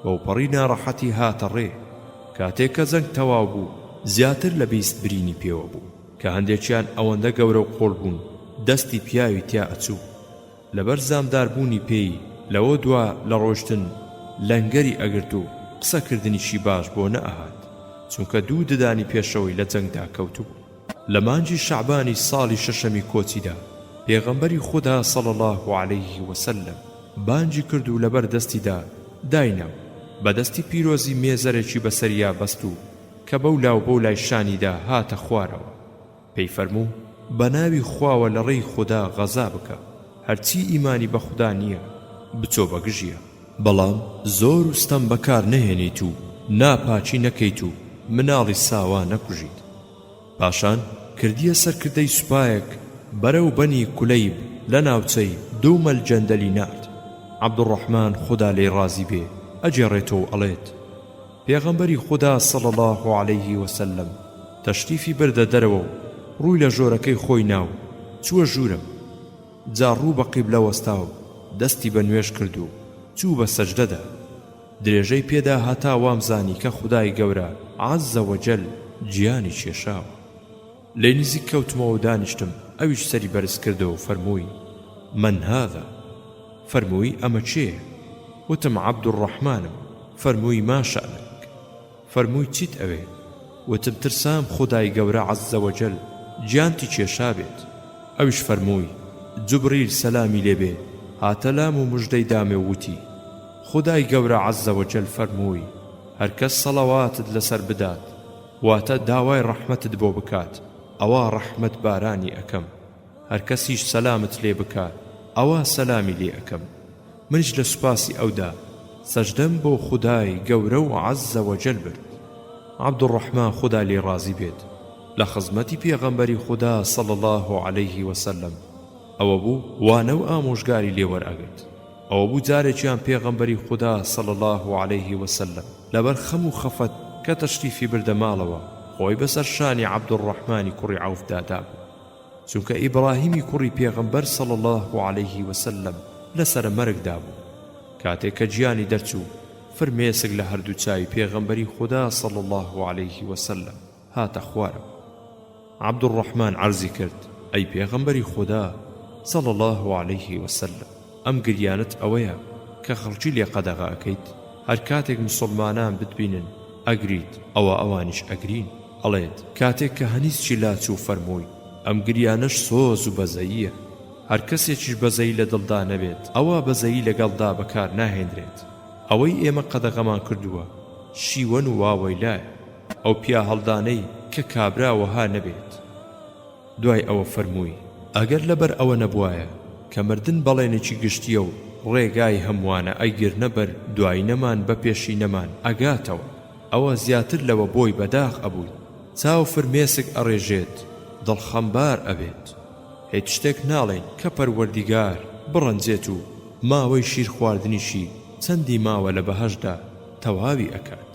بەوپەڕی ناڕەحەتی هاتە ڕێ، کاتێ کە جەنگ تەواو بوو زیاتر لە 20 برینی پێوە بوو. کە هەندێکیان ئەوەندە گەورە و قوڵ بوون دەستی پیاوی تیا ئەچوو، لەبەر زامدار بوونی پێی لەوە دوا لە ڕۆیشتن لەنگەری ئەگرت و قسە کردنیشی باش بۆ نەئەهات، چونکە دوو ددانی پێشەوەی لە جەنگدا کەوتبوو. لە مانگی شەعبانی ساڵی شەشەمی کۆچیدا پێغەمبەری خودا صلی اللە علیه وسلم بانگی کرد و لەبەر دەستیدا داینا و بە دەستی پیرۆزی مێزەرێکی بەسەریا بەست و کە بەو لاو بەو لای شانیدا هاتە خوارەوە پێی فەرموو، بە ناوی خواوە لە ڕێی خودا غەزا بکە، هەرچی ئیمانی بە خودا نییە بچۆ بە گژیا، بەڵام زۆر و ستەم بەکار نەهێنیت و ناپاکی نەکەیت و مناڵی ساوا نەکوژیت. پاشان کردیە سەرکردەی سوپایەک بەرەو بەنی کولەیب لە ناوچەی دومەل جەندەلی نارد. عەبدوڕەحمان خودا لێی ڕازی بێ ئەگێڕێتەوە و ئەڵێت، پێغەمبەری خودا صلی اللە علیه وسلم تەشریفی بردە دەرەوە و ڕووی لە ژۆرەکەی خۆی نا و چووە ژوورەوە، جا ڕوو بە قیبلە وەستا و دەستی بە نوێژ کرد و چوو بە سەجدەدا، درێژەی پێدا هەتا وامزانی کە خودای گەورە عز وجل گیانی کێشاوە. لێی نزیک کەوتمەوە و دانیشتم، ئەویش سەری بەرز کردەوە و فەرمووی، من هذا؟ فەرمووی، ئەمە کێیە؟ وتم، عەبدولڕەحمانم، فەرمووی، ما شأنک؟ فەرمووی، چیت ئەوێ؟ وتم، ترسام خودای گەورە عز وجل گیانتی کێشابێت. ئەویش فەرمووی، جوبریل سەلامی لێ بێ هاتە لام و مژدەی دامێ و وتی، خودای گەورە عز وجل فەرمووی، هەرکەس سەڵەواتت لەسەر بدات، واتە داوای ڕەحمەتت بۆ بکات ئەوا ڕەحمەت بارانی ئەکەم، هەرکەسیش سەلامت لێ بکات ئەوا سەلامی لێ ئەکەم، منیش لە سوپاسی ئەودا سەجدەم بۆ خودای گەورە و عز وجل برد. عبدالرحمن خودا لێی ڕازی بێت لە خزمەتی پێغەمبەری خودا صلی اللە علیه وسلم ئەوە بوو وانە و ئامۆژگاری لێ وەرئەگرت، ئەوە بوو جارێکیان پێغەمبەری خودا صلی اللە علیه وسلم لەبەر خەم و خەفەت کە تەشریفی بردە ماڵەوە خۆی بەسەر شانی عەبدولڕەحمانی کوڕی عەوفدا دابوو چونکە ئیبڕاهیمی کوڕی پێغەمبەر صلی اللە علیه وسلم لە سەرە مەرگدا بوو کاتێک کە گیانی دەرچوو فرمێسک لە هەردوو چاوی پێغەمبەری خودا صلی اللە علیه وسلم هاتە خوارەوە. عەبدولڕەحمان عەرزی کرد، ئەی پێغەمبەری خودا صلی اللە علیه وسلم ئەم گریانەت ئەوەیە کە خەڵکی لێ قەدەغە ئەکەیت؟ هەر کاتێک مسوڵمانان بتبینن ئەگریت ئەوا ئەوانیش ئەگرین. ئەڵێت، کاتێک کە هەنیسکی لاچوو فەرمووی، ئەم گریانەش سۆز و بەزەییە. هەر کەسێکیش بەزەیی لە دڵدا نەبێت ئەوا بەزەیی لەگەڵدا بەکار ناهێنرێت. ئەوەی ئێمە قەدەغەمان کردووە شیوەن و واوەیلایە، ئەو پیاهەڵدانەی کە کابرا وەها نەبێت. دوای ئەوە فەرمووی، ئەگەر لەبەر ئەوە نەبوایە کە مردن بەڵێنێکی گشتییە و ڕێگای هەمووانە ئەیگرنە بەر دوای نەمان بە پێشی نەمان ئەگاتەوە، ئەوە زیاتر لەوە بۆی بەداخ ئەبووین. چاو فرمێسک ئەڕێژێت، دڵ خەمبار ئەبێت. هیچ شتێک ناڵێین کە پەروەردیگار بڕەنجێت و ماوەی شیر خواردنیشی چەندی ماوە لە بەهەشتدا تەواوی ئەکات.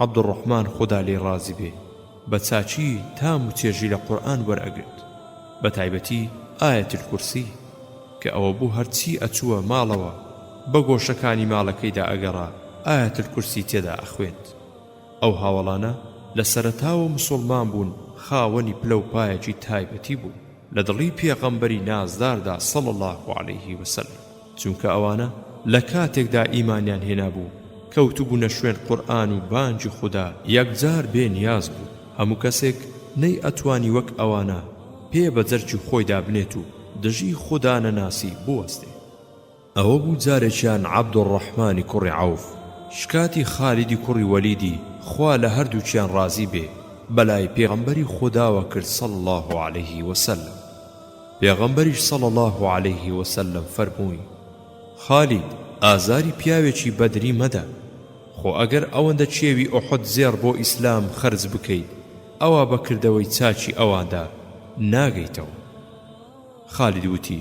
عەبدولڕەحمان خودا لێی ڕازی بێ بە چاکی تام و چێژی لە قورئان وەرئەگرت بە تایبەتی آیە الکرسی کە ئەوە بوو هەرچی ئەچووە ماڵەوە بە گۆشەکانی ماڵەکەیدا ئەگەڕا آیە الکرسی تێدا ئەخوێند. ئەو هاوەڵانە لە سەرەتاوە مسوڵمان بوون خاوەنی پلە و پایەکی تایبەتی بوون لە دڵی پێغەمبەری نازداردا صلی اللە علیه وسلم چونکە ئەوانە لە کاتێکدا ئیمانیان هێنابوو کەوتبوونە شوێن قورئان و بانگی خودا یەکجار بێ نیاز بوو هەموو کەسێک نەی ئەتوانی وەک ئەوانە پێ بە جەرگی خۆیدا بنێت و دژی خودا نەناسی بوەستێ. ئەوە بوو جارێکیان عەبدولڕەحمانی کوڕی عەوف شکاتی خالیدی کوڕی وەلیدی خوا لە هەردووکیان ڕازی بێ بەلای پێغەمبەری خوداوە کرد صلی اللە علیه وسلم پێغەمبەریش صلی اللە علیه وسلم فەرمووی خالید ئازاری پیاوێکی بەدری مەدە خۆ ئەگەر ئەوەندە کێوی ئوحد زێڕ بۆ ئیسلام خەرج بکەیت ئەوا بە کردەوەی چاکی ئەواندا ناگەیتەوە. خالید وتی،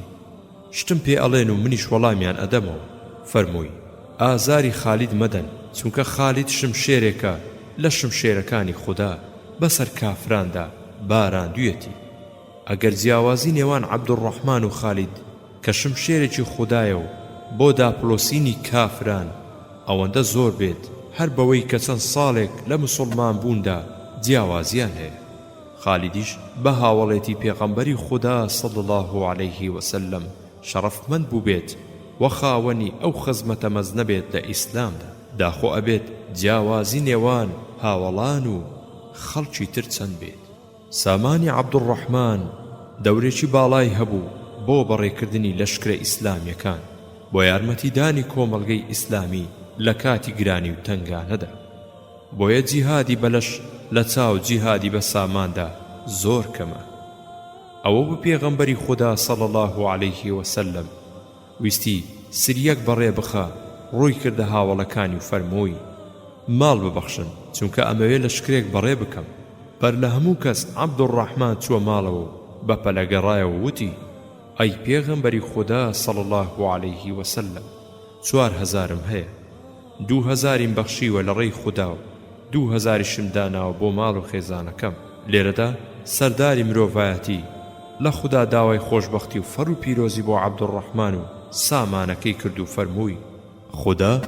شتم پێ ئەڵێن و منیش وەڵامیان ئەدەمەوە، فەرمووی، ئازاری خالید مەدەن، چونکە خالید شمشێرێکە لە شمشێرەکانی خودا بەسەر کافراندا باراندویەتی، ئەگەر جیاوازی نێوان عەبدولڕەحمان و خالید کە شمشێرێکی خودایە و بۆ داپڵۆسینی کافران ئەوەندە زۆر بێت هەر بەوەی کە چەند ساڵێک لە مسوڵمان بووندا جیاوازیان هەیە. خالیدیش بە هاوەڵێتی پێغەمبەری خودا صلی اللە علیه وسلم شەڕەفمەند بووبێت و خاوەنی ئەو خزمەتە مەزنە بێت لە ئیسلامدا، داخۆ ئەبێت جیاوازی نێوان هاوەڵان و خەڵکی تر چەند بێت؟ سامانی عەبدولڕەحمان دەورێکی باڵای هەبوو بۆ بەڕێکردنی لەشکرە ئیسلامیەکان بۆ یارمەتیدانی کۆمەڵگەی ئیسلامی لە کاتی گرانی و تەنگانەدا. بۆیە جیهادی بە لەش لە چاو جیهادی بە ساماندا زۆر کەمە. ئەوە بوو پێغەمبەری خودا صلی اللە علیه وسلم ویستی سریەک بەڕێ بخا ڕووی کردە هاوەڵەکانی و فەرمووی، ماڵ ببەخشن چونکە ئەمەوێ لەشکرێک بەڕێ بکەم. بەر لە هەموو کەس عەبدولڕەحمان چووە ماڵەوە و بە پەلە گەڕایەوە وتی، ئەی پێغەمبەری خودا صلی اللە علیه وسلم چوارهەزارم هەیە. دووهەزاریم بەخشیوە لە ڕێی خودا و دووهەزاریشم داناوە بۆ ماڵ و خێزانەکەم. لێرەدا سەرداری مرۆڤایەتی لە خودا داوای خۆشبەختی و فەڕ و پیرۆزی بۆ عەبدولڕەحمان و سامانەکەی کرد و فەرمووی، خودا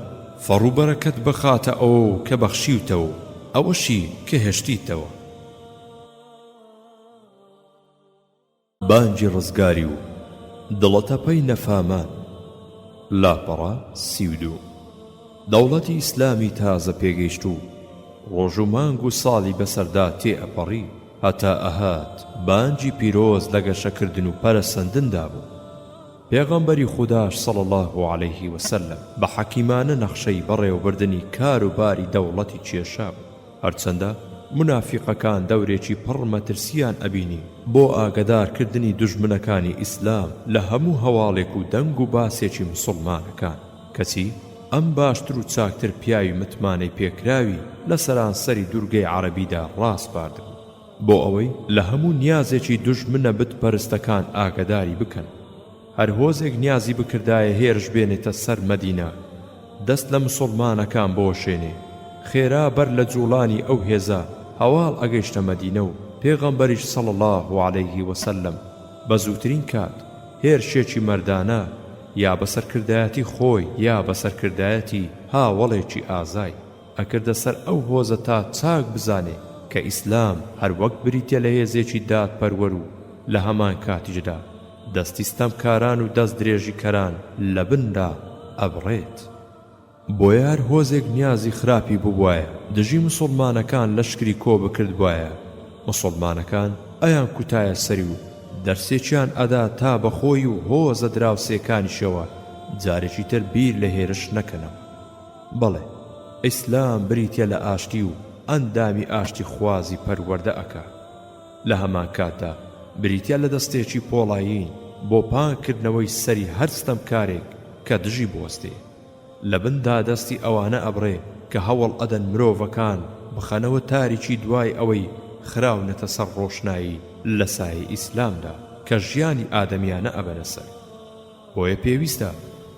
فەڕ و بەرەکەت بخاتە ئەوەو کە بەخشیوتە و ئەوەشی کە هێشتیتەوە. بانگی ڕزگاری و دڵەتەپەی نەفامان، لاپەڕە 32. دەوڵەتی ئیسلامی تازە پێگەیشتوو، ڕۆژ و مانگ و ساڵی بەسەردا تێ ئەپەڕی، هەتا ئەهات بانگی پیرۆز لە گەشەکردن و پەرەسەندندا بوو. پێغەمبەری خوداش صلی اللە علیه وسلم بە حەکیمانە نەخشەی بەڕێوەبردنی کار و باری دەوڵەتی کێشابوو. هەرچەندە مونافیقەکان دەورێکی پڕ مەترسییان ئەبینی بۆ ئاگەدار کردنی دوژمنەکانی ئیسلام لە هەموو هەواڵێک و دەنگ و باسێکی مسوڵمانەکان، کەچی ئەم باشتر و چاکتر پیاوی متمانەی پێکراوی لە سەرانسەری دورگەی عەرەبیدا ڕاسپاردبوو بۆ ئەوەی لە هەموو نیازێکی دوژمنە بت پەرستەکان ئاگەداری بکەن. هەر هۆزێک نیازی بکردایە هێرش بێنێتە سەر مەدینە، دەست لە مسوڵمانەکان بوەشێنێ، خێرا بەر لە جوڵانی ئەو هێزە هەواڵ ئەگەیشتە مەدینە و پێغەمبەریش صلی اللە علیه وسلم بە زووترین کات هێرشێکی مەردانە یا بە سەرکردایەتی خۆی یا بە سەرکردایەتی هاوەڵێکی ئازای ئەکردە سەر ئەو هۆزە تا چاک بزانێ کە ئیسلام هەر وەک بریتیە لە هێزێکی دادپەروەر و لە هەمان کاتیشدا دەستی ستەمکاران و دەست درێژیکەران لە بندا ئەبڕێت. بۆیە هەر هۆزێک نیازی خراپی ببوایە دژی مسوڵمانەکان لەشکری کۆ بکردبایە مسوڵمانەکان ئەیان کوتایە سەری و. دەرسێکیان ئەدا تا بە خۆی و هۆزە دراوسێکانیشەوە جارێکی تر بیر لە هێرش نەکەنەوە. بەڵێ ئیسلام بریتیە لە ئاشتی و ئەندامی ئاشتیخوازی پەروەردە ئەکا. لە هەمان کاتدا بریتیە لە دەستێکی پۆڵایین بۆ پان کردنەوەی سەری هەر ستەمکارێک کە دژی بوەستێ. لە بندا دەستی ئەوانە ئەبڕێ کە هەوڵ ئەدەن مرۆڤەکان بخەنەوە تاریکی دوای ئەوەی خراونەتە سەر ڕۆشنایی لە سایەی ئیسلامدا کە ژیانی ئادەمیانە ئەبەنە سەر. بۆیە پێویستە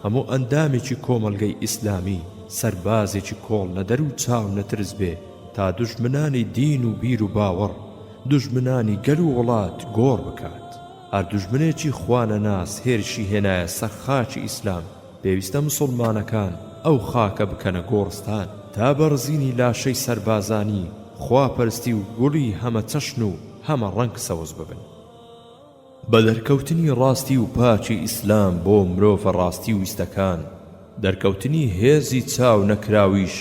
هەموو ئەندامێکی کۆمەڵگەی ئیسلامی سەربازێکی کۆڵنەدەر و چاونەترس بێ تا دوژمنانی دین و بیر و باوەڕ، دوژمنانی گەل و وڵات گۆڕ بکات. هەر دوژمنێکی خوانەناس هێرشی هێنایە سەر خاکی ئیسلام، پێویستە مسوڵمانەکان ئەو خاکە بکەنە گۆڕستان تا بە ڕزینی لاشەی سەربازانی خواپەرستی و گوڵی هەمە چەشن و هەمە ڕەنگ سەوز ببن. بە دەرکەوتنی ڕاستی و پاکی ئیسلام بۆ مرۆڤە ڕاستی ویستەکان، دەرکەوتنی هێزی چاو نەکراویش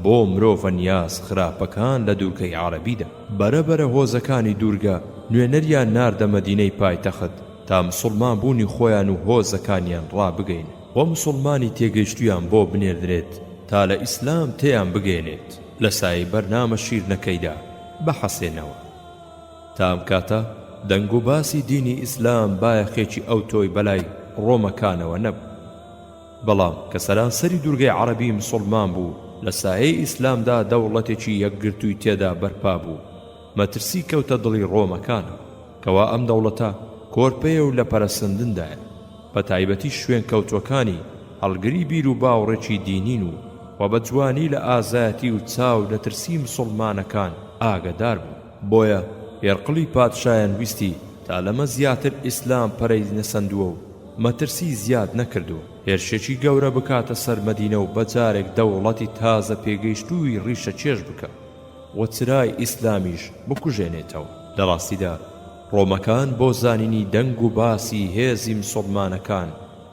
بۆ مرۆڤە نیاز خراپەکان لە دوورگەی عەرەبیدا. بەرە بەرە هۆزەکانی دوورگە نوێنەریان ناردە مەدینەی پایتەخت تا مسوڵمان بوونی خۆیان و هۆزەکانیان ڕابگەینن و مسوڵمانی تێگەیشتوویان بۆ بنێردرێت تا لە ئیسلام تێیان بگەیەنێت لە سایەی بەرنامە شیرنەکەیدا بحەسێنەوە. تا ئەم کاتە دەنگ و باسی دینی ئیسلام بایەخێکی ئەوتۆی بەلای ڕۆمەکانەوە نەبوو. بەڵام کە سەرانسەری دوورگەی عەڕەبی مسوڵمان بوو، لە سایەی ئیسلامدا دەوڵەتێکی یەکگرتووی تێدا بەرپا بوو، مەترسی کەوتە دڵی ڕۆمەکانەوە، کەوا ئەم دەوڵەتە کۆرپەیە و لە پەرەسەندندایە، بە تایبەتی شوێنکەوتووەکانی هەڵگری بیر و باوڕێکی دینین و و بە جوانی لە ئازایەتی و چاو نەترسی مسوڵمانەکان ئاگەدار بوون. بۆیە هێرقلی پادشایان ویستی تا لەمە زیاتر ئیسلام پەرەی نەسەندووە و مەترسی زیاد نەکردووە هێرشێکی گەورە بکاتە سەر مەدینە و بەجارێک دەوڵەتی تازە پێگەیشتووی ڕیشە کێش بکا و چرای ئیسلامیش بکوژێنێتەوە. لە ڕاستیدا ڕۆمەکان بۆ زانینی دەنگ و باسی هێزی مسوڵمانەکان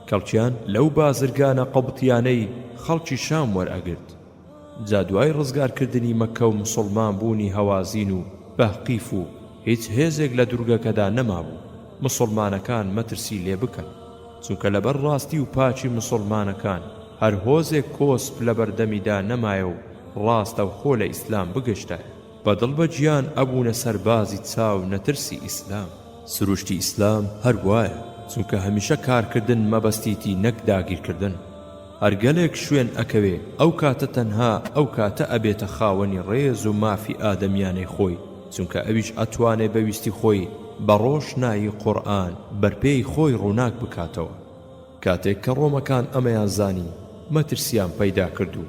کەڵکیان لەو بازرگانە قبتیانەی خەڵکی شام وەرئەگرت. جا دوای ڕزگارکردنی مەککە و مسوڵمان بوونی هەوازین و بەهقیف و هیچ هێزێک لە دورگەکەدا نەمابوو مسوڵمانەکان مەترسی لێ بکەن چونکە لەبەر ڕاستی و پاکی مسوڵمانەکان هەر هۆزێک کۆسپ لەبەردەمیدا نەمایە و ڕاستەوخۆ لە ئیسلام بگەشتایە. بە دڵ بە گیان ئەبوونە سەربازی چاو نەترسی ئیسلام. سروشتی ئیسلام هەر وایە چونکە هەمیشە کارکردن مەبەستیتی نەک داگیرکردن. هەر گەلێک شوێن ئەکەوێ ئەو کاتە تەنها ئەو کاتە ئەبێتە خاوەنی ڕێز و مافی ئادەمیانەی خۆی چونکە ئەویش ئەتوانێ بە ویستی خۆی بە ڕۆشنایی قورئان بەرپێی خۆی ڕووناک بکاتەوە. کاتێک کە ڕۆمەکان ئەمەیان زانی مەترسیان پەیدا کرد و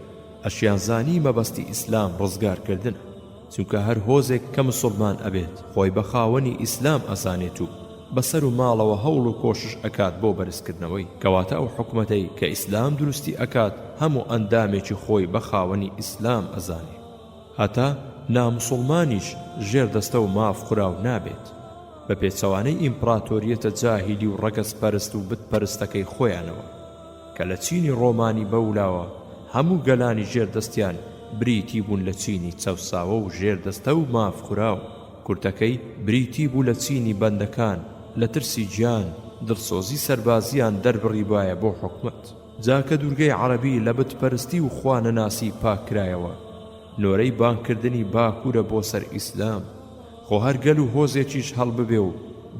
ئەشیان زانی مەبەستی ئیسلام ڕزگار کردنە چونکە هەر هۆزێک کە مسوڵمان ئەبێت خۆی بە خاوەنی ئیسلام ئەزانێت و بە سەر و ماڵەوە هەوڵ و کۆشش ئەکات بۆ بەرزکردنەوەی کەواتە ئەو حکومەتەی کە ئیسلام دروستی ئەکات هەموو ئەندامێکی خۆی بە خاوەنی ئیسلام ئەزانێ هەتا ناموسوڵمانیش ژێر دەستە و ماف خوراو نابێت بە پێچەوانەی ئیمپڕاتۆریەتە جاهیلی و ڕەگەز پەرست و بت پەرستەکەی خۆیانەوە. کە لە چینی ڕۆمانی بەولاوە هەموو گەلانی ژێر دەستیان بریتی بوون لە چینی چەوساوە و ژێر دەستە و ماف خوراو، کورتەکەی بریتی بوو لە چینی بەندەکان لە ترسی گیان دڵسۆزی سەربازیان دەربڕیبایە بۆ حکومەت. جا کە دوورگەی عەرەبی لە بت پەرستی و خوا نەناسی پاک کرایەوە نۆرەی بانگ کردنی باکورە بۆ سەر ئیسلام، خۆ هەر گەل و هۆزێکیش هەڵببێ و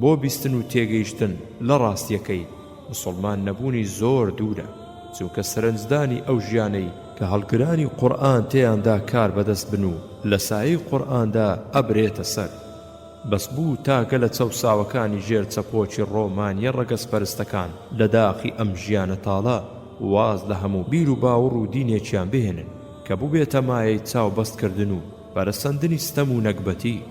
بۆ بیستن و تێگەیشتن لە ڕاستیەکەی مسوڵمان نەبوونی زۆر دوورە چونکە سەرنجدانی ئەو ژیانەی کە هەڵگرانی قورئان تێیاندا کار بەدەست بن و لە سایەی قورئاندا ئەبرێتە سەر بەس بوو تا گەلە چەوساوەکانی ژێر چەپۆکی ڕۆمانیە ڕەگەزپەرستەکان لە داخی ئەم ژیانە تاڵە واز لە هەموو بیر و باوڕ و دینێکیان بهێنن کە بوبێتە مایەی چاو بەست کردن و پەرەسەندنی ستەم و نەگبەتی،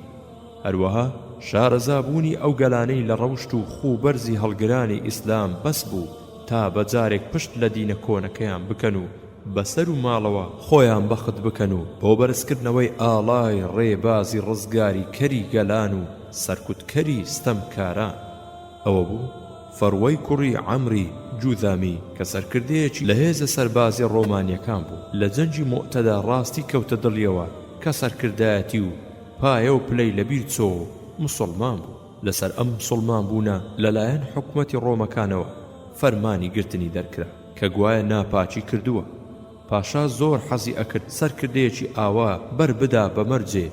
هەروەها شارەزابوونی ئەو گەلانەی لە ڕەوشت و خوو بەرزی هەڵگرانی ئیسلام بەس بوو تا بە جارێک پشت لە دینە کۆنەکەیان بکەن و بە سەر و ماڵەوە خۆیان بەخت بکەن و بۆ بەرزکردنەوەی ئاڵای ڕێبازی ڕزگاریکەری گەلان و سەرکوتکەری ستەمکاران. ئەوە بوو فەروەی کوڕی عەمری جوذامی کە سەرکردەیەکی لە هێزە سەربازیە ڕۆمانیەکان بوو لە جەنگی موئتەدا ڕاستی کەوتە دڵیەوە کە سەرکردایەتی و پایە و پلەی لەبیر چۆ و موسوڵمان بوو. لەسەر ئەم مسوڵمان بوونە لەلایەن حکومەتی ڕۆمەکانەوە فەرمانی گرتنی دەرکرا کە گوایە ناپاکی کردووە. پاشا زۆر حەزی ئەکرد سەرکردەیەکی ئاوا بەر بدا بە مەرجێ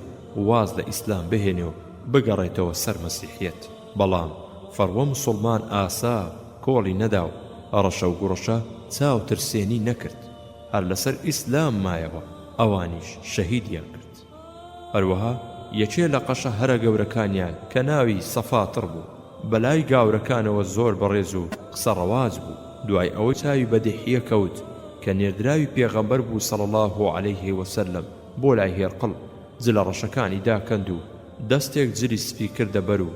واز لە ئیسلام بهێنێ و بگەڕێتەوە سەر مەسیحیەت بەڵام فەڕوە مسوڵمان ئاسا کۆڵی نەدا و هەڕەشە و گوڕەشە چاو ترسێنی نەکرد هەر لەسەر ئیسلام مایەوە ئەوانیش شەهیدیان کرد. هەروەها یەکێ لە قەشە هەرە گەورەکانیان کە ناوی سەفاتڕ بوو بەلای گاورەکانەوە زۆر بەڕێز و قسە ڕەواج بوو، دوای ئەوەی چاوی بە دیحیە کەوت کە نێردراوی پێغەمبەر بوو صلی اللە علیه وسلم بۆ لای هێرقڵ جلە ڕەشەکانی داکەند و دەستێک جلی سپی کردە بەر و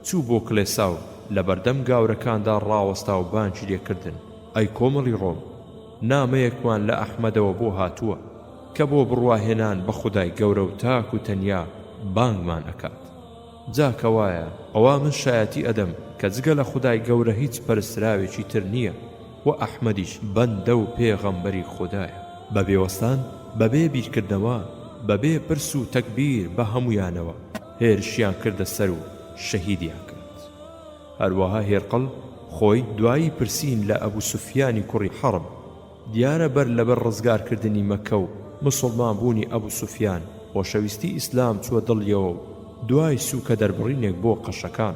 چوو بۆ کڵێسا و لەبەردەم گاورەکاندا ڕاوەستا و بانگی لێ کردن ئەی کۆمەڵی ڕۆم نامەیەکمان لە ئەحمەدەوە بۆ هاتووە کە بۆ بڕواهێنان بە خودای گەورە و تاک و تەنیا بانگمان ئەکات. جا کەوایە ئەوا من شایەتی ئەدەم کە جگە لە خودای گەورە هیچ پەرستراوێکی تر نییە و ئەحمەدیش بەندە و پێغەمبەری خودایە. بە بێ وەستان، بە بێ بیرکردنەوە، بە بێ پرس و تەگبیر بە هەموویانەوە هێرشیان کردە سەر و شەهیدیان کرد. هەروەها هێرقڵ خۆی دوایی پرسین لە ئەبو سوفیانی کوڕی حەڕب، دیارە بەر لەبەر ڕزگارکردنی مەککە و مسوڵمان بوونی ئەبو سوفیان خۆشەویستی ئیسلام چووە دڵیەوە و دوای سوکە دەربڕینێک بۆ قەشەکان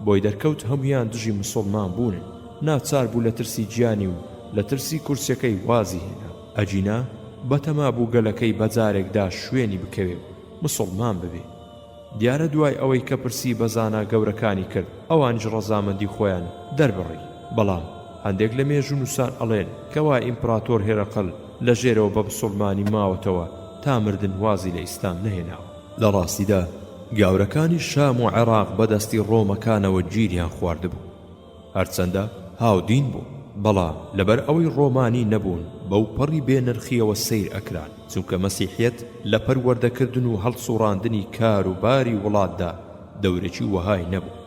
بۆی دەرکەوت هەموویان دژی مسوڵمان بوونن ناچار بوو لە ترسی گیانی و لە ترسی کورسیەکەی وازی هێنا ئەگینا بەتەما بوو گەلەکەی بەجارێکدا شوێنی بکەوێ و مسوڵمان ببێ. دیارە دوای ئەوەی کە پرسی بە زانا گەورەکانی کرد ئەوانیش ڕەزامەندی خۆیان دەربڕی بەڵام هەندێک لە مێژوونووسان ئەڵێن کەوا ئیمپڕاتۆر هێرەقل لە ژێرەوە بە بسوڵمانی ماوەتەوە تا مردن وازی لە ئیسلام نەهێناوە. لە ڕاستیدا گاورەکانی شام و عێراق بە دەستی ڕۆمەکانەوە گیریان خواردبوو. هەرچەندە هاودین بوون، بەڵام لەبەر ئەوەی ڕۆمانی نەبوون بەوپەڕی بێ نرخییەوە سەیر ئەکران، چونکە مەسیحیەت لە پەروەردەکردن و هەڵسوڕاندنی کار و باری وڵاتدا دەورێکی وەهای نەبوو،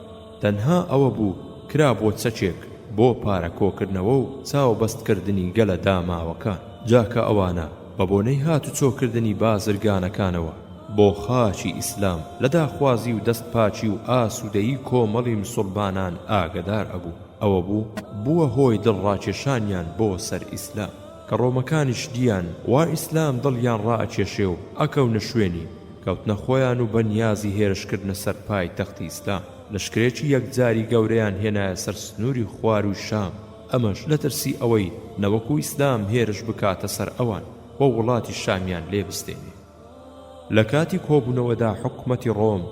تەنها ئەوە بوو کرابووە چەکێک بۆ پارە کۆکردنەوە و چاو بەست کردنی گەلە داماوەکان، جا کە ئەوانە بە بۆنەی هاتوچۆکردنی بازرگانەکانەوە بۆ خاکی ئیسلام لە داخوازی و دەست پاکی و ئاسوودەیی کۆمەڵی مسوڵمانان ئاگەدار ئەبوو، ئەوە بوو بووە هۆی دڵ ڕاکێشانیان بۆ سەر ئیسلام، کە ڕۆمەکانیش دییان وا ئیسلام دڵیان ڕائەکێشێ و ئەکەونە شوێنی، کەوتنە خۆیان و بە نیازی هێرش کردنە سەر پایتەختی ئیسلام، لەشکرێکی یەکجاری گەورەیان هێنایە سەر سنووری خوارووی شام، ئەمەش لە ترسی ئەوەی نەوەکو ئیسلام هێرش بکاتە سەر ئەوان و وڵاتی شامیان لێ بستێنێ. لە کاتی کۆبوونەوەدا حکومەتی ڕۆم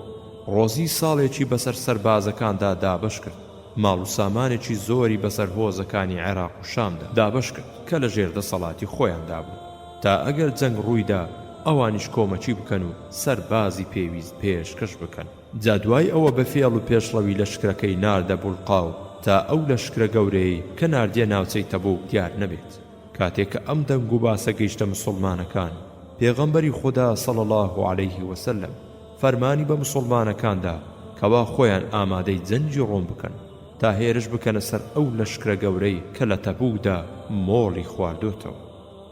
ڕۆزی ساڵێکی بەسەر سەربازەکاندا دابەش کرد، ماڵ و سامانێکی زۆری بەسەر هۆزەکانی عێراق و شامدا دابەش کرد کە لە ژێر دەسەڵاتی خۆیاندا بوون، تا ئەگەر جەنگ ڕوویدا ئەوانیش کۆمەکی بکەن و سەربازی پێویست پێشکەش بکەن. جا دوای ئەوە بە فێڵ و پێشڕەوی لەشکرەکەی ناردە بولقاو تا ئەو لەشکرە گەورەیەی کە ناردیە ناوچەی تەبوک دیار نەبێت. کاتێ کە ئەم دەنگ و باسە گەیشتە مسوڵمانەکان، پێغەمبەری خودا صلی اللە علیه وسلم فەرمانی بە مسوڵمانەکان دا کەوا خۆیان ئامادەی جەنگی ڕۆم بکەن تا هێرش بکەنە سەر ئەو لەشکرە گەورەی کە لە تەبوکدا مۆڵی خواردۆتەوە.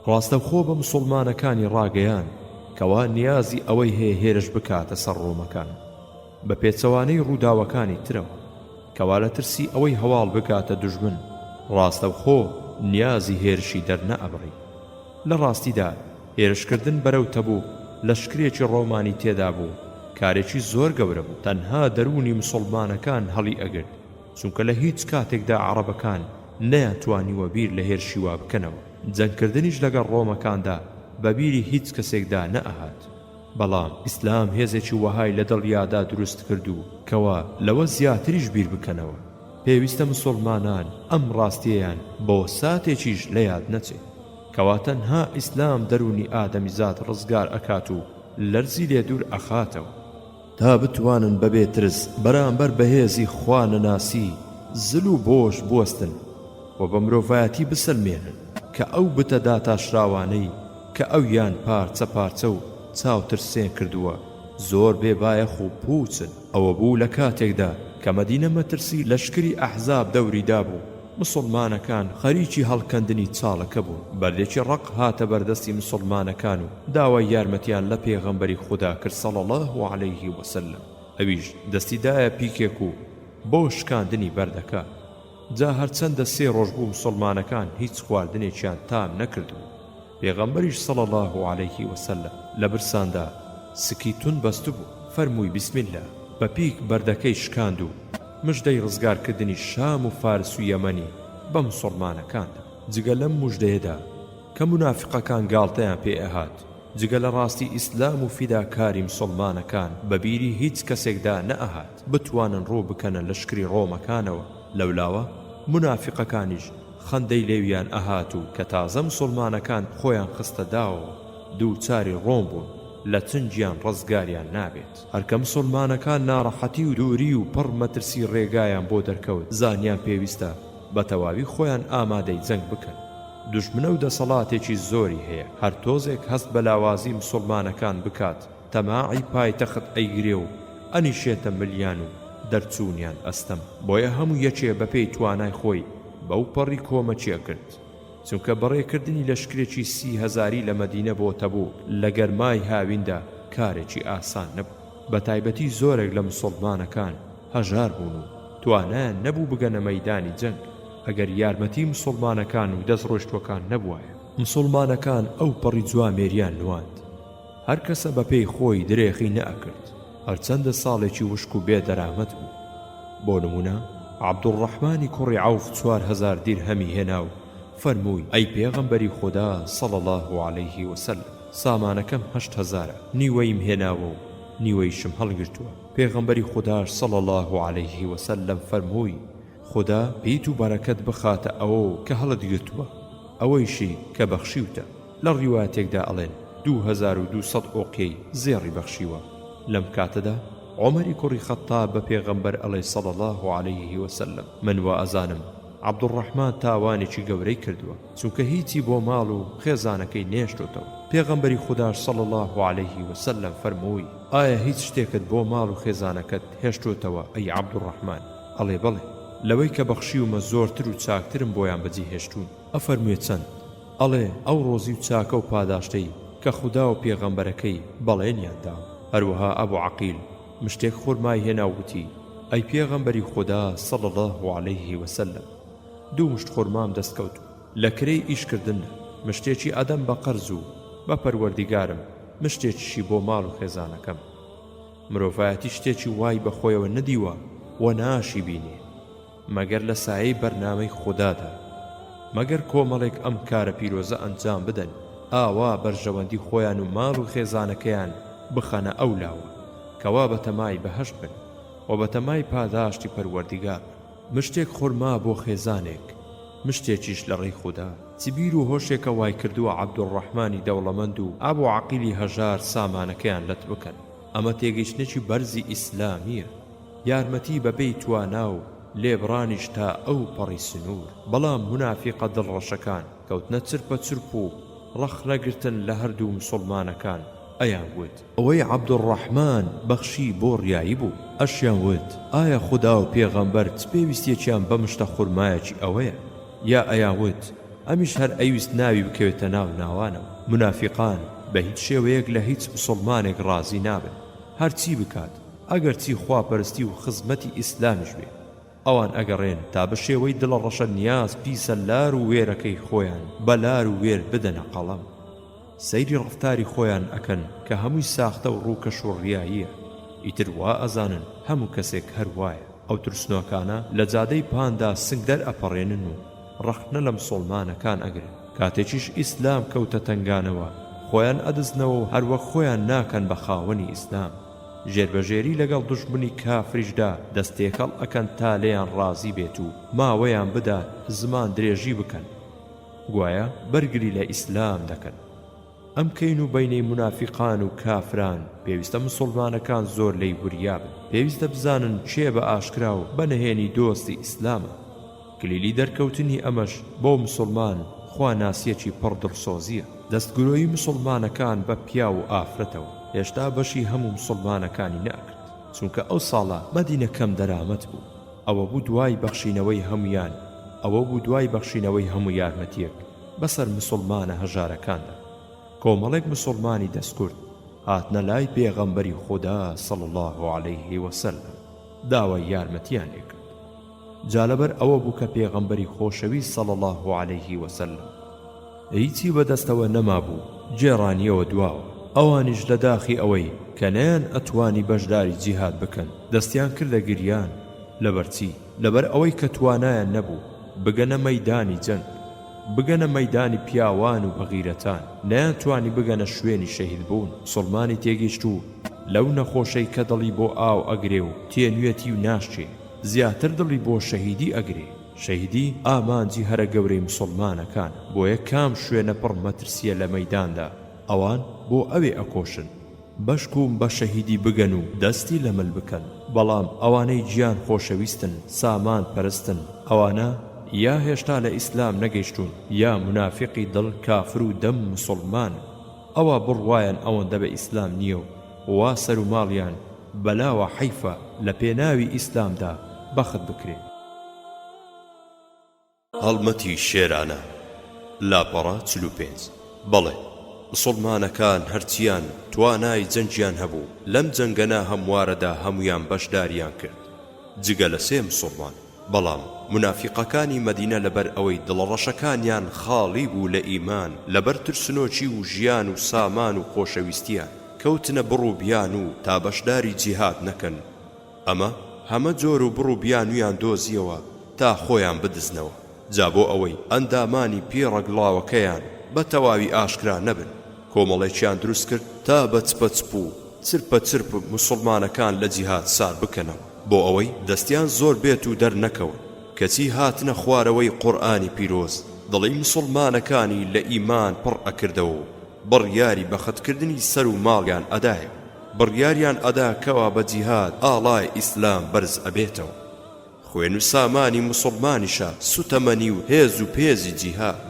ڕاستەوخۆ بە مسوڵمانەکانی ڕاگەیاند کەوا نیازی ئەوەی هەیە هێرش بکاتە سەر ڕۆمەکان. بە پێچەوانەی ڕووداوەکانی ترەوە کەوا لە ترسی ئەوەی هەواڵ بگاتە دوژمن ڕاستەوخۆ نیازی هێرشی دەرنەئەبڕی. لە ڕاستیدا هێرشکردن بەرەو تەبوک لەشکرێکی ڕۆمانی تێدا بوو کارێکی زۆر گەورە بوو تەنها دەروونی مسوڵمانەکان هەڵی ئەگرت چونکە لە هیچ کاتێکدا عەڕەبەکان نەیانتوانیوە بیر لە هێرشی وا بکەنەوە جەنگکردنیش لەگەڵ ڕۆمەکاندا بە بیری هیچ کەسێکدا نەئەهات. بەڵام ئیسلام هێزێکی وەهای لە دڵیادا دروست کرد و کەوا لەوە زیاتریش بیر بکەنەوە. پێویستە مسوڵمانان ئەم ڕاستیەیان بۆ ساتێکیش لە یاد نەچێ کەوا تەنها ئیسلام دەروونی ئادەمیزاد ڕزگار ئەکات و لەرزی لێ دوور ئەخاتەوە. تا بتوانن بەبێ ترس بەرامبەر بە هێزی خوا نەناسی زل و بۆش بوەستن و بە مرۆڤایەتی بسەلمێنن کە ئەو بتە داتاشراوانەی کە ئەویان پارچە پارچە و چاوترسێن کردووە زۆر بێ بایەخ و پووچن. ئەوە بوو لە کاتێکدا کە مەدینە مەترسی لەشکری ئەحزاب دەوری دابوو، مسوڵمانەکان خەریکی هەڵکەندنی چاڵەکە بوون، بەردێکی ڕەق هاتە بەردەستی مسوڵمانەکان و داوای یارمەتیان لە پێغەمبەری خودا کرد صلی اللە علیه وسلم. ئەویش دەستی دایە پیکێک و بۆ شکاندنی بەردەکە. جا هەرچەندە سێ ڕۆژ بوو مسوڵمانەکان هیچ خواردنێکیان تام نەکردبوو، پێغەمبەریش صلی اللە علیه وسلم لە برساندا سکی توند بەستبوو، فەرمووی بسم اللە بە پیک بەردەکەی شکاند و مژدەی ڕزگارکردنی شام و فارس و یەمەنی بە مسوڵمانەکان دا. جگە لەم موژدەیەدا کە مونافیقەکان گاڵتەیان پێ ئەهات، جگە لە ڕاستی ئیسلام و فیداکاری مسوڵمانەکان بە بیری هیچ کەسێکدا نەئەهات بتوانن ڕوو بکەنە لەشکری ڕۆمەکانەوە، لەولاوە مونافیقەکانیش خەندەی لێویان ئەهات و کە تازە مسوڵمانەکان خۆیان خستە داوەوە دووچاری ڕۆم بوون لە چنگیان ڕزگاریان نابێت. هەر کە مسوڵمانەکان ناڕەحەتی و دووری و پڕ مەترسی ڕێگایان بۆ دەرکەوت زانیان پێویستە بە تەواوی خۆیان ئامادەی جەنگ بکەن. دوژمنە و دەسەڵاتێکی زۆری هەیە هەر تۆزێک هەست بە لاوازی مسوڵمانەکان بکات تەماعی پایتەخت ئەیگرێ و ئەنیشێتە ملیان و دەرچوونیان ئەستەم بۆیە هەموو یەکێ بە پێی توانای خۆی بەو پەڕی کۆمەکی ئەکرد چونکە بەڕێکردنی لەشکرێکی سی هەزاری لە مەدینە بۆ تەبوک لە گەرمای هاویندا کارێکی ئاسان نەبوو بەتایبەتی زۆرێک لە مسوڵمانەکان هەژار بوون و توانایان نەبوو بگەنە مەیدانی جەنگ ئەگەر یارمەتی مسوڵمانەکان و دەستڕۆیشتووەکان نەبوایە. مسوڵمانەکان ئەو پەڕی جوامێریان نواند. هەر کەسە بە پێی خۆی درێخی نەئەکرد، هەرچەندە ساڵێکی وشک و بێ دەرامەت بوو. بۆ نموونە عەبدوڕەحمانی کوڕی عەوف 4000 دیرهەمی هێنا و فەرمووی، ئەی پێغەمبەری خودا صلی اللە علیه وسلم، سامانەکەم هەشت هەزارە، نیوەیم هێناوە و نیوەیشم هەڵگرتووە. پێغەمبەری خوداش صلی اللە علیه وسلم فەرمووی، خودا پیت و بەرەکەت بخاتە ئەوەو کە هەڵت گرتووە، ئەوەیشی کە بەخشیوتە. لە ڕیوایەتێکدا ئەڵێن 2200 ئۆقیەی زێڕی بەخشیوە. لەم کاتەدا عومەری کوڕی خەتتاب بە پێغەمبەر ئەڵێ صلی اللە علیه وسلم من وا ئەزانم عەبدوڕەحمان تاوانێکی گەورەی کردووە، چونکە هیچی بۆ ماڵ و خێزانەکەی نێشتۆتەوە. پێغەمبەری خوداش صلی اللە علیه وسلم فەرمووی، ئایا هیچ شتێکت بۆ ماڵ و خێزانەکەت هێشتۆتەوە ئەی عەبدوڕەحمان؟ ئەڵێ بەڵێ، لەوەی کە بەخشیومە زۆرتر و چاکترم بۆیان بەجێ هێشتوون. ئەفەرموێ چەند؟ ئەڵێ ئەو ڕۆزی و چاکە و پاداشتەی کە خودا و پێغەمبەرەکەی بەڵێنیان داوە. هەروەها ئەبو عەقیل مشتێک خورمای هێنا و وتی، ئەی پێغەمبەری خودا صلی اللە علیه وسلم، دوو مشت خورمام دەست کەوت و لە کرێی ئیش کردندا مشتێکی ئەدەم بە قەرز و بە پەروەردیگارم مشتێکیشی بۆ ماڵ و خێزانەکەم. مرۆڤایەتی شتێکی وای بە خۆیەوە نەدیوە و ناشی بینێ مەگەر لە سایەی بەرنامەی خودادا. مەگەر کۆمەڵێک ئەم کارە پیرۆزە ئەنجام بدەن ئاوا بەرژەوەندی خۆیان و ماڵ و خێزانەکەیان بخەنە ئەو لاوە کەوا بەتەمای بەهەشت بن و بەتەمای پاداشتی پەروەردیگار بن. مشتێک خورما بۆ خێزانێک، مشتێکیش لە ڕێی خودا. چ بیر و هۆشێکە وایکردووە عەبدولڕەحمانی دەوڵەمەند و ئەبو عەقیلی هەژار سامانەکەیان لەت بکەن؟ ئەمە تێگەیشتنێکی بەرزی ئیسلامییە. یارمەتی بەپێی توانا و لێبڕانیش تا ئەو پەڕی سنوور. بەڵام مونافیقە دڵڕەشەکان کەوتنە چرپە چرپ و ڕەخنەگرتن لە هەردوو مسوڵمانەکان ئەیان وت، ئەوەی عەبدولڕەحمان بەخشی بۆ ڕیایی بوو، ئەشیان وت، ئایا خودا و پێغەمبەر چ پێویستیەکیان بە مشتە خورمایەکی ئەوەیە؟ یا ئەیان وت، ئەمیش هەر ئەیویست ناوی بکەوێتە ناو ناوانەوە. مونافیقان بە هیچ شێوەیەک لە هیچ مسوڵمانێک ڕازی نابن هەرچی بکات ئەگەرچی خواپەرستی و خزمەتی ئیسلامیش بێ. ئەوان ئەگەڕێن تا بە شێوەی دڵە ڕەشە نیاز پیسە لار و وێرەکەی خۆیان بە لار و وێر بدەنە قەڵەم. سەیری ڕەفتاری خۆیان ئەکەن کە هەمووی ساختە و ڕووکەش و ڕیاییە. ئیتر وا ئەزانن هەموو کەسێک هەر وایە. ئەو ترسنۆکانە لە جادەی پاندا سنگ دەر ئەپەڕێنن و ڕەخنە لە مسوڵمانەکان ئەگرن. کاتێکیش ئیسلام کەوتە تەنگانەوە خۆیان ئەدزنەوە و هەر وەک خۆیان ناکەن بە خاوەنی ئیسلام. ژێربەژێری لەگەڵ دوژمنی کافریشدا دەست تێکەڵ ئەکەن تا لێیان ڕازی بێت و ماوەیان بدات زمان درێژی بکەن گوایە بەرگری لە ئیسلام دەکەن. ئەم کەین و بەینەی مونافیقان و کافران پێویستە مسوڵمانەکان زۆر لێی وریا بن. پێویستە بزانن کێ بە ئاشکرا و بە نهێنی دۆستی ئیسلامە. کلیلی دەرکەوتنی ئەمەش بۆ مسوڵمان خوا ناسیەکی پڕ دڵسۆزیە. دەست گرۆیی مسوڵمانەکان بە پیاو و ئافرەتەوە هێشتا بەشی هەموو مسوڵمانەکانی نەئەکرد چونکە ئەو ساڵە مەدینە کەم دەرامەت بوو ئەوە بوو دوای بەخشینەوەی هەموویان ئەوە بوو دوای بەخشینەوەی هەموو یارمەتیەک بەسەر مسوڵمانە هەژارەکاندا کۆمەڵێک مسوڵمانی دەستکورت. هاتنە لای پێغەمبەری خودا صلی اللە علیه وسلم داوای یارمەتیان لێ کرد جا لەبەر ئەوە بوو کە پێغەمبەری خۆشەویست صلی اللە علیه وسلم هیچی بەدەستەوە نەمابوو گێڕانیەوە دواوە، ئەوانیش لە داخی ئەوەی کە نەیان ئەتوانی بەشداری جیهاد بکەن دەستیان کردە گریان، لەبەر چی؟ لەبەر ئەوەی کە توانایان نەبوو بگەنە مەیدانی جەنگ، بگەنە مەیدانی پیاوان و بەغیرەتان، نەیانتوانی بگەنە شوێنی شەهید بوون، مسوڵمانی تێگەیشتوو لەو نەخۆشەی کە دڵی بۆ ئاو ئەگرێ و تێنوێتی و ناشکێ، زیاتر دڵی بۆ شەهیدی ئەگرێ. شەهیدی ئامانجی هەرە گەورەی مسوڵمانەکانە، بۆیە کام شوێنە پڕ مەترسیە لە مەیداندا ئەوان بۆ ئەوێ ئەکۆشن بەشکوم بە شەهیدی بگەن و دەستی لە مل بکەن، بەڵام ئەوانەی گیان خۆشەویستن سامان پەرستن ئەوانە یا هێشتا لە ئیسلام نەگەیشتوون یا مونافیقی دڵ کافر و دەم مسوڵمانن ئەوا بڕوایان ئەوەندە بە ئیسلام نیە و وا سەر و ماڵیان بەلاوە حەیفە لە پێناوی ئیسلامدا بەخت بکرێ. هەڵمەتی شێرانە، لاپەڕە 45. بەڵێ، مسوڵمانەکان هەرچیان توانای جەنگیان هەبوو لەم جەنگە ناهەموارەدا هەموویان بەشداریان کرد جگە لە سێ مسوڵمان، بەڵام مونافیقەکانی مەدینە لەبەر ئەوەی دڵە ڕەشەکانیان خاڵی بوو لە ئیمان لەبەر ترسنۆکی و ژیان و سامان و خۆشەویستیان کەوتنە بڕ و بیانوو تا بەشداری جیهاد نەکەن ئەمە هەمە جۆر و بڕ و بیانوویان دۆزیەوە تا خۆیان بدزنەوە، جا بۆ ئەوەی ئەندامانی پیڕەگڵاوەکەیان بە تەواوی ئاشکرا نەبن، کۆمەڵێکیان دروست کرد تا بە چپە چپ و چرپە چرپ موسوڵمانەکان لە جیهاد سار بکەنەوە، بۆ ئەوەی دەستیان زۆر بێت و دەرنەکەون، کەچی هاتنە خوارەوەی قورئانی پیرۆز دڵی موسوڵمانەکانی لە ئیمان پڕ ئەکردەوە و بڕیاری بەختکردنی سەر و ماڵیان ئەدایەوە. بڕیاریان ئەدا کەوا بە جیهاد ئاڵای ئیسلام بەرز ئەبێتەوە. خوێن و سامانی موسوڵمانیشە سوتەمەنی و هێز و پێزی جیهاد.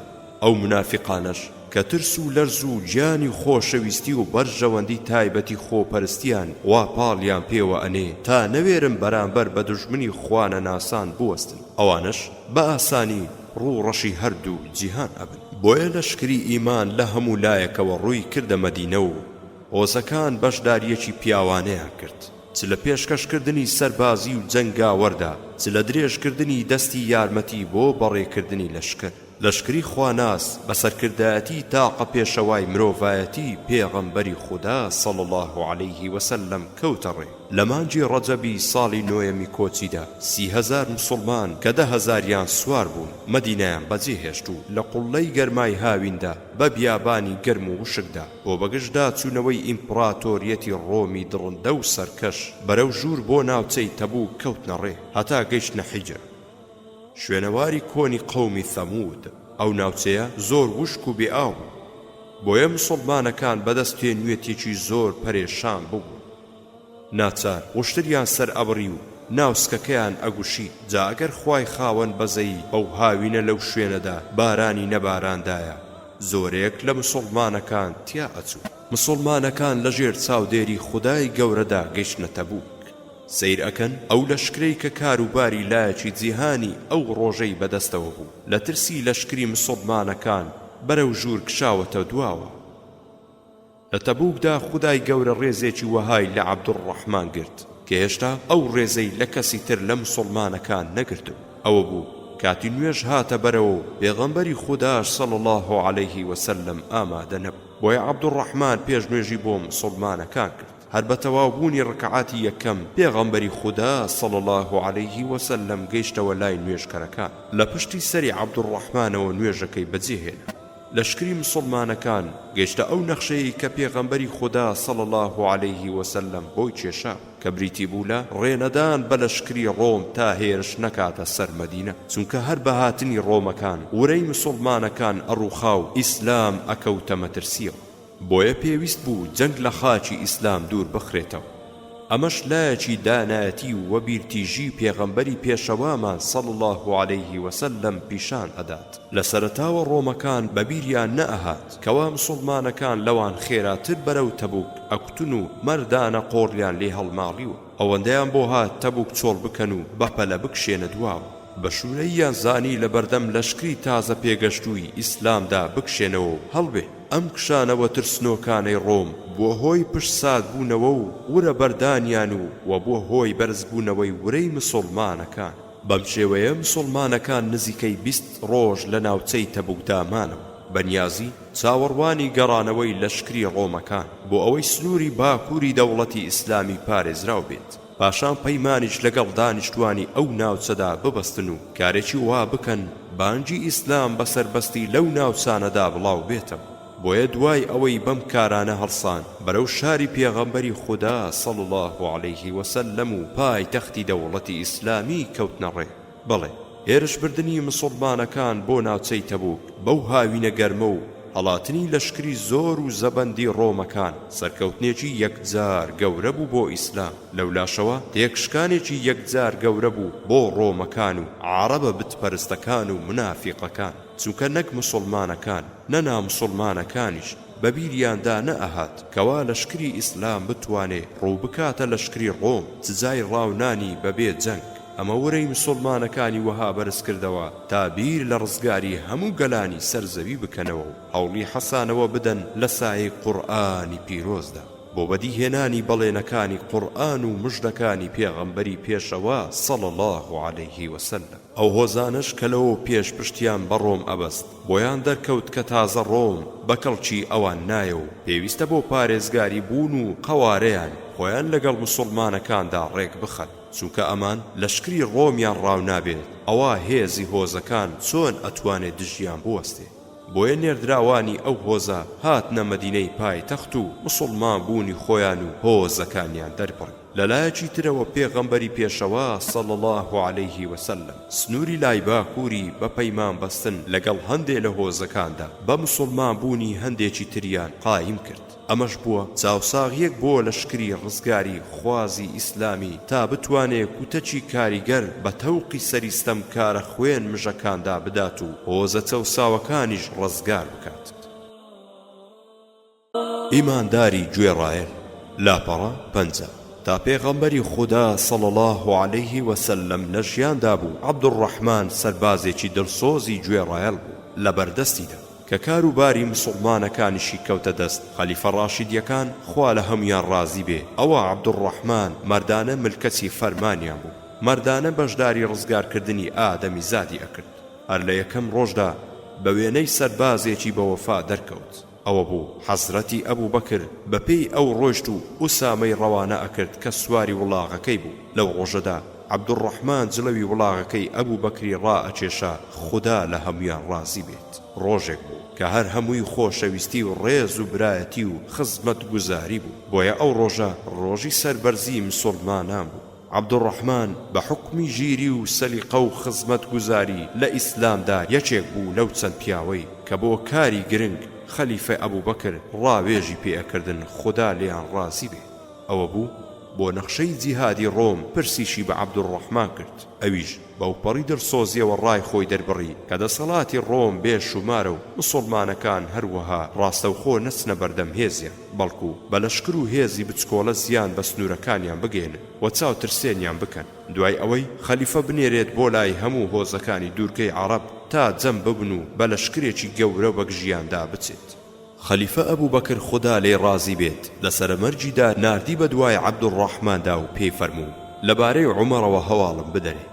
ئەو مونافیقانەش کە ترس و لەرز و گیانی خۆشەویستی و بەرژەوەندی تایبەتی خۆپەرستیان وا پاڵیان پێوە ئەنێ تا نەوێرن بەرامبەر بە دوژمنی خوانەناسان بوەستن ئەوانەش بە ئاسانی ڕوو ڕەشی هەردوو جیهان ئەبن. بۆیە لەشکری ئیمان لە هەموو لایەکەوە ڕووی کردە مەدینە و هۆزەکان بەشدارییەکی پیاوانەیان کرد، چ لە پێشکەشکردنی سەربازی و جەنگاوەردا، چ لە درێژکردنی دەستی یارمەتی بۆ بەڕێکردنی لەشکر. لەشکری خواناس بە سەرکردایەتی تاقە پێشەوای مرۆڤایەتی پێغەمبەری خودا صلی اللە علیه وسلم کەوتە ڕێ. لە مانگی ڕەجەبی ساڵی نۆیەمی کۆچیدا 30 هەزار موسوڵمان کە دە هەزاریان سوار بوون مەدینەیان بەجێهێشت و لە قوڵلەی گەرمای هاویندا بە بیابانی گەرم و وشکدا بۆ بەگژداچوونەوەی ئیمپڕاتۆریەتی ڕۆمی دڕندە و سەرکەش بەرەو ژوور بۆ ناوچەی تەبوک کەوتنە ڕێ هەتا گەیشتنە حیجر شوێنەواری کۆنی قەومی ثەموود. ئەو ناوچەیە زۆر وشک و بێ ئاو بوو بۆیە مسوڵمانەکان بەدەست تێنوێتیەکی زۆر پەرێشان ببوون. ناچار وشتریان سەر ئەبڕی و ناوسکەکەیان ئەگوشی، جا ئەگەر خوای خاوەن بەزەیی بەو هاوینە لەو شوێنەدا بارانی نەباراندایە زۆرێک لە مسوڵمانەکان تیا ئەچوون. مسوڵمانەکان لە ژێر چاودێری خودای گەورەدا گەیشتنە تەبوک. سەیر ئەکەن ئەو لەشکرەی کە کاروباری لایەکی جیهانی ئەو ڕۆژەی بەدەستەوە بوو لە ترسی لەشکری مسوڵمانەکان بەرەو ژوور کشاوەتە دواوە. لە تەبوکدا خودای گەورە ڕێزێکی وەهای لە عەبدولڕەحمان گرت کە هێشتا ئەو ڕێزەی لە کەسی تر لە مسوڵمانەکان نەگرتبوو، ئەوە بوو کاتی نوێژ هاتە بەرەوە و پێغەمبەری خوداش صلی اللە علیه وسلم ئامادە نەبوو، بۆیە عەبدولڕەحمان پێشنوێژی بۆ مسوڵمانەکان کرد، هەر بە تەواو بوونی ڕکعاتی یەکەم پێغەمبەری خودا صلی اللە علیه وسلم گەیشتەوە لای نوێژکەرەکان، لە پشتی سەری عەبدولڕەحمانەوە نوێژەکەی بەجێ هێنا. لەشکری مسوڵمانەکان گەیشتە ئەو نەخشەیەی کە پێغەمبەری خودا صلی اللە علیه وسلم بۆی کێشا کە بریتی بوو لە ڕێنەدان بە لەشکری ڕۆم تا هێرش نەکاتە سەر مەدینە چونکە هەر بە هاتنی ڕۆمەکان ورەی مسوڵمانەکان ئەڕوخا و ئیسلام ئەکەوتە مەترسیەوە. بۆیە پێویست بوو جەنگ لە خاکی ئیسلام دوور بخرێتەوە. ئەمەش لایەکی دانایەتی و بیرتیژی پێغەمبەری پێشەوامان صلی اللە علیه وسلم پیشان ئەدات. لە سەرەتاوە ڕۆمەکان بە بیریان نەئەهات کەوا مسوڵمانەکان لەوان خێراتر بەرەو تەبوک ئەکوتن و مەردانە قۆڕیان لێ هەڵماڵیوە. ئەوەندەیان بۆ هات تەبوک چۆڵ بکەن و بەپەلە بکشێنە دواوە. بە شورەییان زانی لە بەردەم لەشکری تازە پێگەشتووی ئیسلامدا بکشێنەوە و هەڵبێن. ئەم کشانەوە ترسنۆکانەی ڕۆم بووە هۆی پشت ساردبوونەوە و ورە بەردانیان و وە بووە هۆی بەرزبوونەوەی ورەی مسوڵمانەکان. بەم شێوەیە مسوڵمانەکان نزیکەی 20 ڕۆژ لە ناوچەی تەبوکدا مانەوە بە نیازی چاوەڕوانی گەڕانەوەی لەشکری ڕۆمەکان بۆ ئەوەی سنووری باکووری دەوڵەتی ئیسلامی پارێزراو بێت. پاشان پەیمانیش لەگەڵ دانیشتوانی ئەو ناوچەدا ببەستن و کارێکی وا بکەن بانگی ئیسلام بە سەربەستی لەو ناوچانەدا بڵاو بێتەوە. بۆیە دوای ئەوەی بەم کارانە هەڵسان بەرەو شاری پێغەمبەری خودا صلی اللە علیه وسلم و پایتەختی دەوڵەتی ئیسلامی کەوتنە ڕێ. بەڵێ هێرشبردنی مسوڵمانەکان بۆ ناوچەی تەبوک بەو هاوینە گەرمە و هەڵاتنی لەشکری زۆر و زەبەندی ڕۆمەکان سەرکەوتنێکی یەکجار گەورە بوو بۆ ئیسلام، لەولاشەوە تێکشکانێکی یەکجار گەورە بوو بۆ ڕۆمەکان و عەڕەبە بتپەرستەکان و مونافیقەکان، چونکە نەک مسوڵمانەکان نە نامسوڵمانەکانیش بە بیریاندا نەئەهات کەوا لەشکری ئیسلام بتوانێ ڕوو بکاتە لەشکری ڕۆم چ جای ڕاونانی بە بێ جەنگ. ئەمە ورەی مسوڵمانەکانی وەها بەرز کردەوە تا بیر لە ڕزگاری هەموو گەلانی سەر زەوی بکەنەوە و هەوڵی حەسانەوە بدەن لە سایەی قورئانی پیرۆزدا بۆ بەدی هێنانی بەڵێنەکانی قورئان و مژدەکانی پێغەمبەری پێشەوا صلی اللە علیه وسلم. ئەو هۆزانەش کە لەوەو پێش پشتیان بە ڕۆم ئەبەست بۆیان دەرکەوت کە تازە ڕۆم بە کەڵکی ئەوان نایە و پێویستە بۆ پارێزگاری بوون و قەوارەیان خۆیان لەگەڵ مسوڵمانەکاندا ڕێک بخەن. چونکە ئەمان لەشکری ڕۆمیان ڕاونابێت ئەوا هێزی هۆزەکان چۆن ئەتوانێ دژیان بوەستێ بۆیە نێردراوانی ئەو هۆزە هاتنە مەدینەی پایتەخت و موسوڵمان بوونی خۆیان و هۆزەکانیان دەربڕی لەلایەکی ترەوە پێغەمبەری پێشەوا صلی اللە علیه وسلم سنووری لای باکووری بە پەیمان بەستن لەگەڵ هەندێ لە هۆزەکاندا بە موسوڵمان بوونی هەندێکی تریان قایم کرد. ئەمەش بووە چاوساغییەک بۆ لەشکری ڕزگاری خوازی ئیسلامی تا بتوانێ کوتەکی کاریگەر بە تەوقی سەری ستەمکارە خوێن مژەکاندا بدات و هۆزە چەوساوەکانیش ڕزگار بکات. ئیمانداری گوێڕایەل، لاپەڕە 50. تا پێغەمبەری خودا صلی اللە علیه وسلم لە ژیاندا بوو عەبدولڕەحمان سەربازێکی دڵسۆزی گوێڕایەڵ بوو لەبەردەستیدا. کە کار و باری مسوڵمانەکانیشی کەوتە دەست خەلیفە ڕاشیدیەکان خوا لە هەموویان ڕازی بێ ئەوا عەبدولڕەحمان مەردانە ملکەچی فەرمانیان بوو مەردانە بەشداری ڕزگارکردنی ئادەمیزادی ئەکرد هەر لە یەکەم ڕۆژدا بە وێنەی سەربازێکی بەوەفا دەرکەوت ئەوە بوو حەزرەتی ئەبوبەکر بە پێی ئەو ڕۆیشت و ئوسامەی ڕەوانە ئەکرد کە سواری وڵاغەکەی بوو لەو ڕۆژەدا عەبدولڕەحمان جڵەوی وڵاغەکەی ئەبوبەکری ڕائەکێشا خودا لە هەموویان ڕازی بێت ڕۆژێک بوو کە هەر هەمووی خۆشەویستی و ڕێز و برایەتی و خزمەتگوزاری بوو بۆیە ئەو ڕۆژە ڕۆژی سەربەرزی مسوڵمانان بوو عەبدولڕەحمان بە حوکمی ژیری و سەلیقە و خزمەتگوزاری لە ئیسلامدا یەکێک بوو لەو چەند پیاوەی کە بۆ کاری گرنگ خەلیفە ئەبوبەکر ڕاوێژی پێ ئەکردن خودا لێیان ڕازی بێ. ئەوە بوو بۆ نەخشەی جیهادی ڕۆم پرسیشی بە عەبدولڕەحمان کرد، ئەویش بەوپەڕی دڵسۆزیەوە ڕای خۆی دەربڕی کە دەسەڵاتی ڕۆم بێ شومارە و مسوڵمانەکان هەروەها ڕاستەوخۆ نەچنە بەردەم هێزیان بەڵکو بە لەشکر و هێزی بچکۆلە زیان بە سنورەکانیان بگەیەنن و چاوترسێنیان بکەن دوای ئەوەی خەلیفە بنێرێت بۆ لای هەموو هۆزەکانی دوورگەی عەڕەب تا جەم ببن و بە لەشکرێکی گەورە بەگژیاندا بچێت. خەلیفە ئەبوبەکر خودا لێی ڕازی بێت لە سەرەمەرگیدا ناردی بەدوای عەبدولڕەحماندا و پێی فەرموو، لەبارەی عومەڕەوە هەواڵم بدەرێ.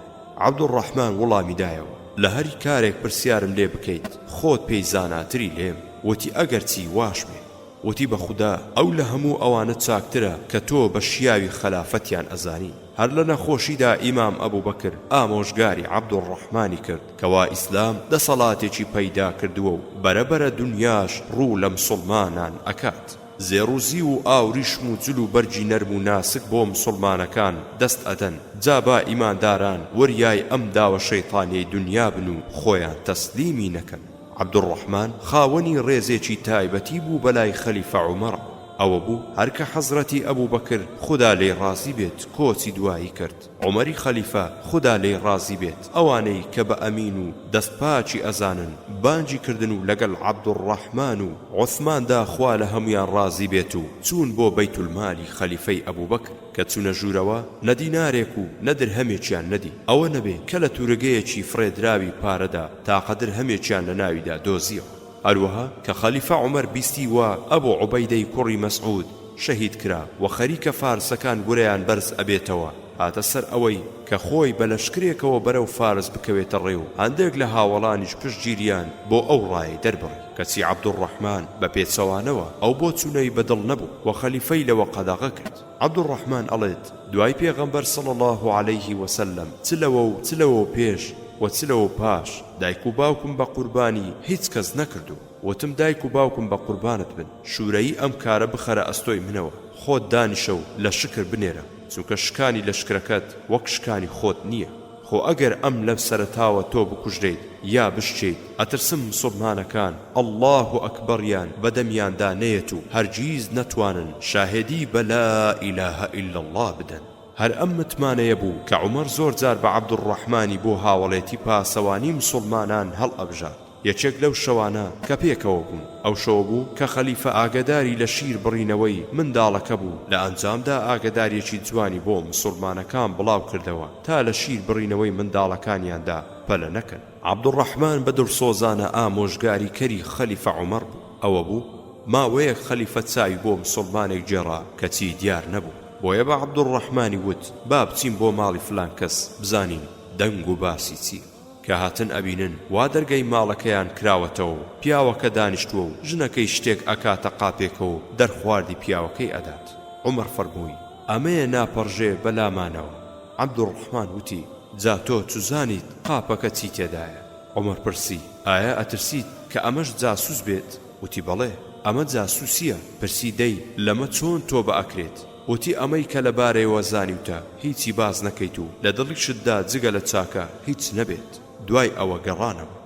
عەبدولڕەحمان وڵامی دایەوە، لە هەر کارێک پرسیارم لێ بکەیت خۆت پێی زاناتری لێم. وتی، ئەگەرچی واش بێ. وتی، بە خودا ئەو لە هەموو ئەوانە چاکترە کە تۆ بە شیاوی خەلافەتیان ئەزانی. هەر لە نەخۆشیدا ئیمام ئەبوبەکر ئامۆژگاری عەبدولڕەحمانی کرد کەوا ئیسلام دەسەڵاتێکی پەیدا کردووە و بەرە بەرە دونیاش ڕوو لە مسوڵمانان ئەکات. زێڕ و زیو و ئاوریشم و جل و بەرگی نەرم و ناسک بۆ مسوڵمانەکان دەست ئەدەن، جا با ئیمانداران وریای ئەم داوە شەیتانیەی دونیا بن و خۆیان تەسلیمی نەکەن. عەبدولڕەحمان خاوەنی ڕێزێکی تایبەتی بوو بەلای خەلیفە عومەرەوە، ئەوە بوو هەر کە حەزرەتی ئەبوبەکر خودا لێی ڕازی بێت کۆچی دوایی کرد، عومەری خەلیفە خودا لێی ڕازی بێت ئەوانەی کە بە ئەمین و دەست پاکی ئەزانن بانگی کردن و لەگەل عەبدولڕەحمان و عوسماندا خوا لە هەموویان ڕازی بێت و چوون بۆ بەیتولمالی خەلیفەی ئەبوبەکر. کە چونە ژوورەوە نە دینارێک و نە درهەمێکیان نەدی، ئەوە نەبێ کە لە تورەگەیەکی فڕێدراوی پارەدا تاقە درهەمێکیان لە ناویدا دۆزییەوە. هەروەها کە خەلیفە عومەر بیستی وا ئەبو عوبەیدەی کوڕی مەسعود شەهید کرا و خەریکە فارسەکان ورەیان بەرز ئەبێتەوە، هاتە سەر ئەوەی کە خۆی بە لەشکرێکەوە بەرەو فارس بکەوێتە ڕێ و هەندێک لە هاوەڵانیش پشتگیریان بۆ ئەو ڕایەی دەربڕی. کەچی عەبدولڕەحمان بە پێچەوانەوە ئەو بۆچوونەی بە دڵ نەبوو و خەلیفەی لەوە قەدەغە کرد. عەبدولڕەحمان ئەڵێت، دوای پێغەمبەر صلی اللە علیه وسلم چ لەوە و چ لەوەو پێش و چ لەوەو پاش دایک و باوکم بە قوربانی هیچ کەس نەکردووم. وتم دایک و باوکم بە قوربانت بن شورەیی ئەم کارە بخەرە ئەستۆی منەوە، خۆت دانیشە و لەشکر بنێرە، چونکە شکانی لەشکرەکەت وەک شکانی خۆت نییە. خۆ ئەگەر ئەم لە سەرەتاوە تۆ بکوژرێیت یا بشکێیت ئەترسم مسوڵمانەکان اللە اکبریان بە دەمیاندا نەیەت و هەرگیز نەتوانن شاهێدی بە لا الە الا اللە بدەن. هەر ئەم متمانەیە بوو کە عومەر زۆر جار بە عەبدولڕەحمانی بۆ هاوەڵێتی پاسەوانی مسوڵمانان هەڵئەبژارد. یەکێک لەو شەوانە کە پێکەوە بوون، ئەو شەوە بوو کە خەلیفە ئاگەداری لە شیر بڕینەوەی منداڵەکە بوو، لە ئەنجامدا ئاگەداریەکی جوانی بۆ مسوڵمانەکان بڵاو کردەوە تا لە شیر بڕینەوەی منداڵەکانیاندا پەلە نەکەن. عەبدوڕەحمان بە دڵسۆزانە ئامۆژگاریکەری خەلیفە عومەر بوو، ئەوە بوو ماوەیەک خەلیفە چاوی بۆ مسوڵمانێک گێڕا کەچی دیار نەبوو، بۆیە بە عەبدوڕەحمانی وت با بچین بۆ ماڵی فلان کەس بزانین دەنگ و باسی چییە. کە هاتن ئەبینن وا دەرگای ماڵەکەیان کراوەتەوە و پیاوەکە دانیشتووە و ژنەکەی شتێک ئەکاتە قاپێکەوە و دەرخواردی پیاوەکەی ئەدات. عومەر فەرمووی، ئەمەیە ناپەڕژێ بە لامانەوە. عەبدولڕەحمان وتی، جا تۆ چوزانیت قاپەکە چی تێدایە؟ عومەر پرسی، ئایا ئەترسیت کە ئەمەش جاسووس بێت؟ وتی، بەڵێ، ئەمە جاسووسییە. پرسی، دەی لەمە چۆن تۆبە ئەکرێت؟ وتی ئەمەی کە لە بارەیەوە زانیوتە هیچی باس نەکەیت و لە دڵیشتدا جگە لە چاکە هیچ نەبێت. دوای ئەوە گەڕانەوە.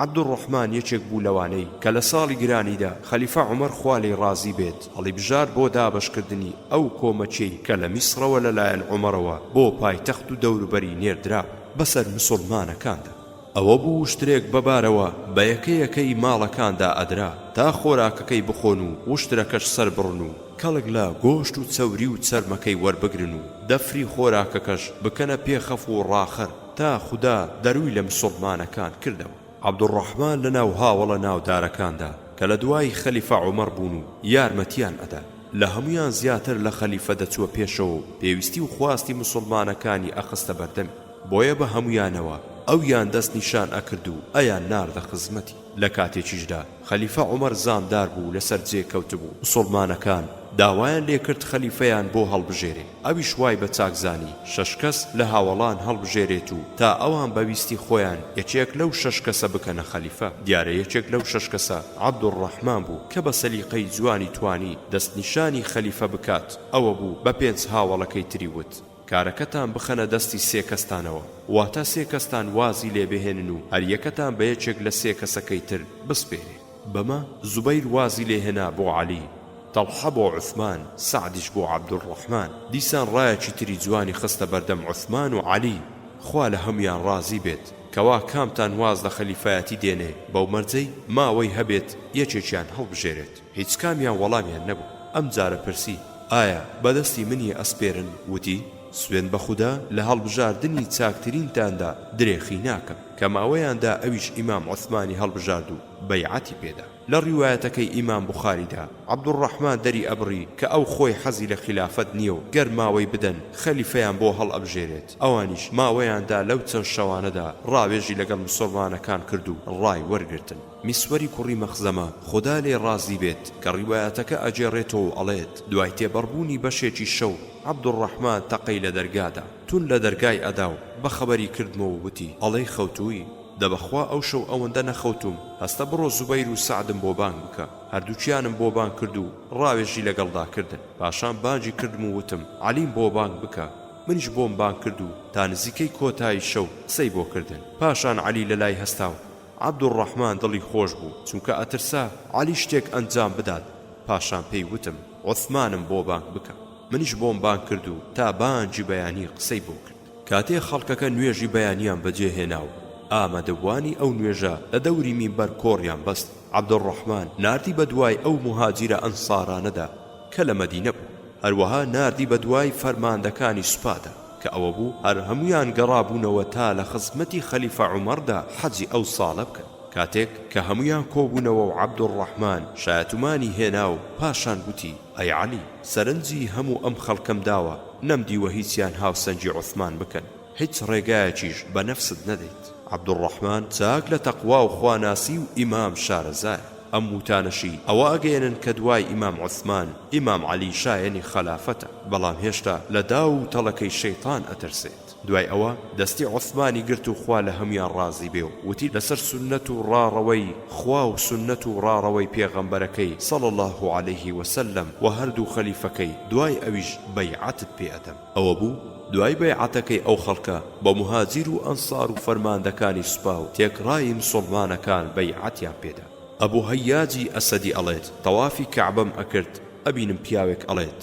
عەبدولڕەحمان یەکێک بوو لەوانەی کە لە ساڵی گرانیدا خەلیفە عومەر خوا لێی ڕازی بێت هەڵیبژارد بۆ دابەشکردنی ئەو کۆمەکیەی کە لە میسڕەوە لەلایەن عومەرەوە بۆ پایتەخت و دەوروبەری نێردرابوو بەسەر مسوڵمانەکاندا. ئەوە بوو وشترێک بە بارەوە بە یەکە یەکەی ماڵەکاندا ئەدرا تا خۆراکەکەی بخۆن و وشترەکەش سەربڕن و کەڵک لە گۆشت و چەوری و چەرمەکەی وەربگرن و دەفری خۆراکەکەش بکەنە پێخەف و ڕاخەر تا خودا دەرووی لە مسوڵمانەکان کردەوە. عەبدولڕەحمان لە ناو هاوەڵە ناودارەکاندا کە لە دوای خەلیفە عومەر بوون و یارمەتیان ئەدا لە هەموویان زیاتر لە خەلیفە دەچووە پێشەوە و پێویستی و خواستی مسوڵمانەکانی ئەخستە بەردەمی. بۆیە بە هەموویانەوە ئەویان دەست نیشان ئەکرد و ئەیان ناردە خزمەتی. لە کاتێکیشدا خەلیفە عومەر زامدار بوو لەسەر جێ کەوتبوو، مسوڵمانەکان داوایان لێ کرد خەلیفەیان بۆ هەڵبژێرێ، ئەویش وای بە چاک زانی شەش کەس لە هاوەڵان هەڵبژێرێت و تا ئەوان بە ویستی خۆیان یەکێک لەو شەش کەسە بکەنە خەلیفە. دیارە یەکێک لەو شەش کەسە عەبدولڕەحمان بوو کە بە سەلیقەی جوانی توانی دەست نیشانی خەلیفە بکات، ئەوە بوو بە پێنج هاوەڵەکەی تری وت. کارەکەتان بخەنە دەستی سێ کەستانەوە، واتە سێ کەستان وازی لێ بهێنن و هەریەکەتان بە یەکێک لە سێ کەسەکەی تر بسپێرێ. بەمە زوبەیر وازی لێ هێنا بۆ عەلی، تەڵحە بۆ عوسمان، سەعدیش بۆ عەبدولڕەحمان. دیسان ڕایەکی تری جوانی خستە بەردەم عوسمان و عەلی، خوا لە هەموویان ڕازی بێت، کەوا کامتان واز لە خەلیفایەتی دێنێ بەو مەرجەی ماوەی هەبێت یەکێکیان هەڵبژێرێت. هیچکامیان وەڵامیان نەبوو. ئەمجارە پرسی، ئایا بە دەستی منی ئەسپێرن؟ وتی، سوێند بە خودا لە هەڵبژاردنی چاکترینتاندا درێخی ناکەم. کە ماوەیان دا ئەویش ئیمام عوسمانی هەڵبژارد و بەیعەتی پێدا. لە ڕیوایەتەکەی ئیمام بوخاریدا عەبدولڕەحمان دەری ئەبڕی کە ئەو خۆی حەزی لە خیلافەت نییە و گەر ماوەی بدەن خەلیفەیان بۆ هەڵئەبژێرێت. ئەوانیش ماوەیان دا لەو چەند شەوانەدا ڕاوێژی لەگەڵ مسوڵمانەکان کرد و ڕای وەرگرتن. میسوەری کوڕی مەخزەمە، خودا لێی ڕازی بێت، کە ڕیوایەتەکە ئەگێڕێتەوە و ئەڵێت، دوای تێپەڕبوونی بەشێکی شەو، عەبدولڕەحمان تەقەی لە دەرگا دا، توند لە دەرگای ئەدا و بە خەبەری کردمەوە و وتی، ئەڵێی خەوتووی؟ دە بەخوا ئەو شەو ئەوەندە نەخەوتووم، هەستە بڕۆ زوبەیر و سەعدم بۆ بانگ بکە. هەردووکیانم بۆ بانگ کرد و ڕاوێژی لەگەڵدا کردن. پاشان بانگی کردم و وتم، عەلیم بۆ بانگ بکە. منیش بۆم بانگ کرد و تا نزیکەی کۆتایی شەو قسەی بۆ کردن. پاشان عەلی لەلای هەستا و عەبدولڕەحمان دڵی خۆش بوو، چونکە ئەترسا عەلی شتێک ئەنجام بدات، پاشان پێی وتم، عوسمانم بۆ بانگ بکە. منیش بۆم بانگ کرد و تا بانگی بەیانی قسەی بۆ کرد. کاتێ خەڵکەکە نوێژی بەیانیان بەجێ هێنا و ئامادەبووانی ئەو نوێژە لە دەوری مینبەر کۆڕیان بەست، عەبدولڕەحمان ناردی بە دوای ئەو موهاجیرە ئەنسارانەدا کە لە مەدینە بوون، هەروەها ناردی بە دوای فەرماندەکانی سوپادا. کە ئەوە بوو هەر هەموویان گەڕابوونەوە تا لە خزمەتی خەلیفە عومەڕدا حەجی ئەو ساڵە بکەن. کاتێک کە هەموویان کۆبوونەوە و عەبدولڕەحمان شایەتومانی هێنا و پاشان گوتی، ئەی عەلی، سەرنجی هەموو ئەم خەڵکەم داوە، نەمدیوە هیچیان هاوسەنگی عوسمان بکەن، هیچ ڕێگایەکیش بە نەفست نەدەیت. عەبدولڕەحمان چاک لە تەقوا و خواناسی و ئیمام شارەزایە. ئەم وتانەشی ئەوە ئەگەیەنن کە دوای ئیمام عوسمان، ئیمام عەلی شایەنی خەلافەتە، بەڵام هێشتا لە داو و تەڵەکەی شەیتان ئەترسێت. دوای ئەوە دەستی عوسمانی گرت و خوا لە هەموویان ڕازی بێ و وتی لەسەر سوننەت و ڕاڕەوەی خوا و سوننەت و ڕاڕەوەی پێغەمبەرەکەی صلی اللە علیه وسلم و هەردوو خەلیفەکەی دوای ئەویش بەیعەتت پێ ئەدەم. ئەوە بوو دوای بەیعەتەکەی ئەو خەڵکە بە موهاجیر و ئەنسار و فەرماندەکانی سوپا و تێکڕای مسوڵمانەکان بەیعەتیان پێ دا. ئەبو هەیاجی ئەسەدی ئەڵێت، تەوافی کەعبەم ئەکرد ئەبینم پیاوێک ئەڵێت،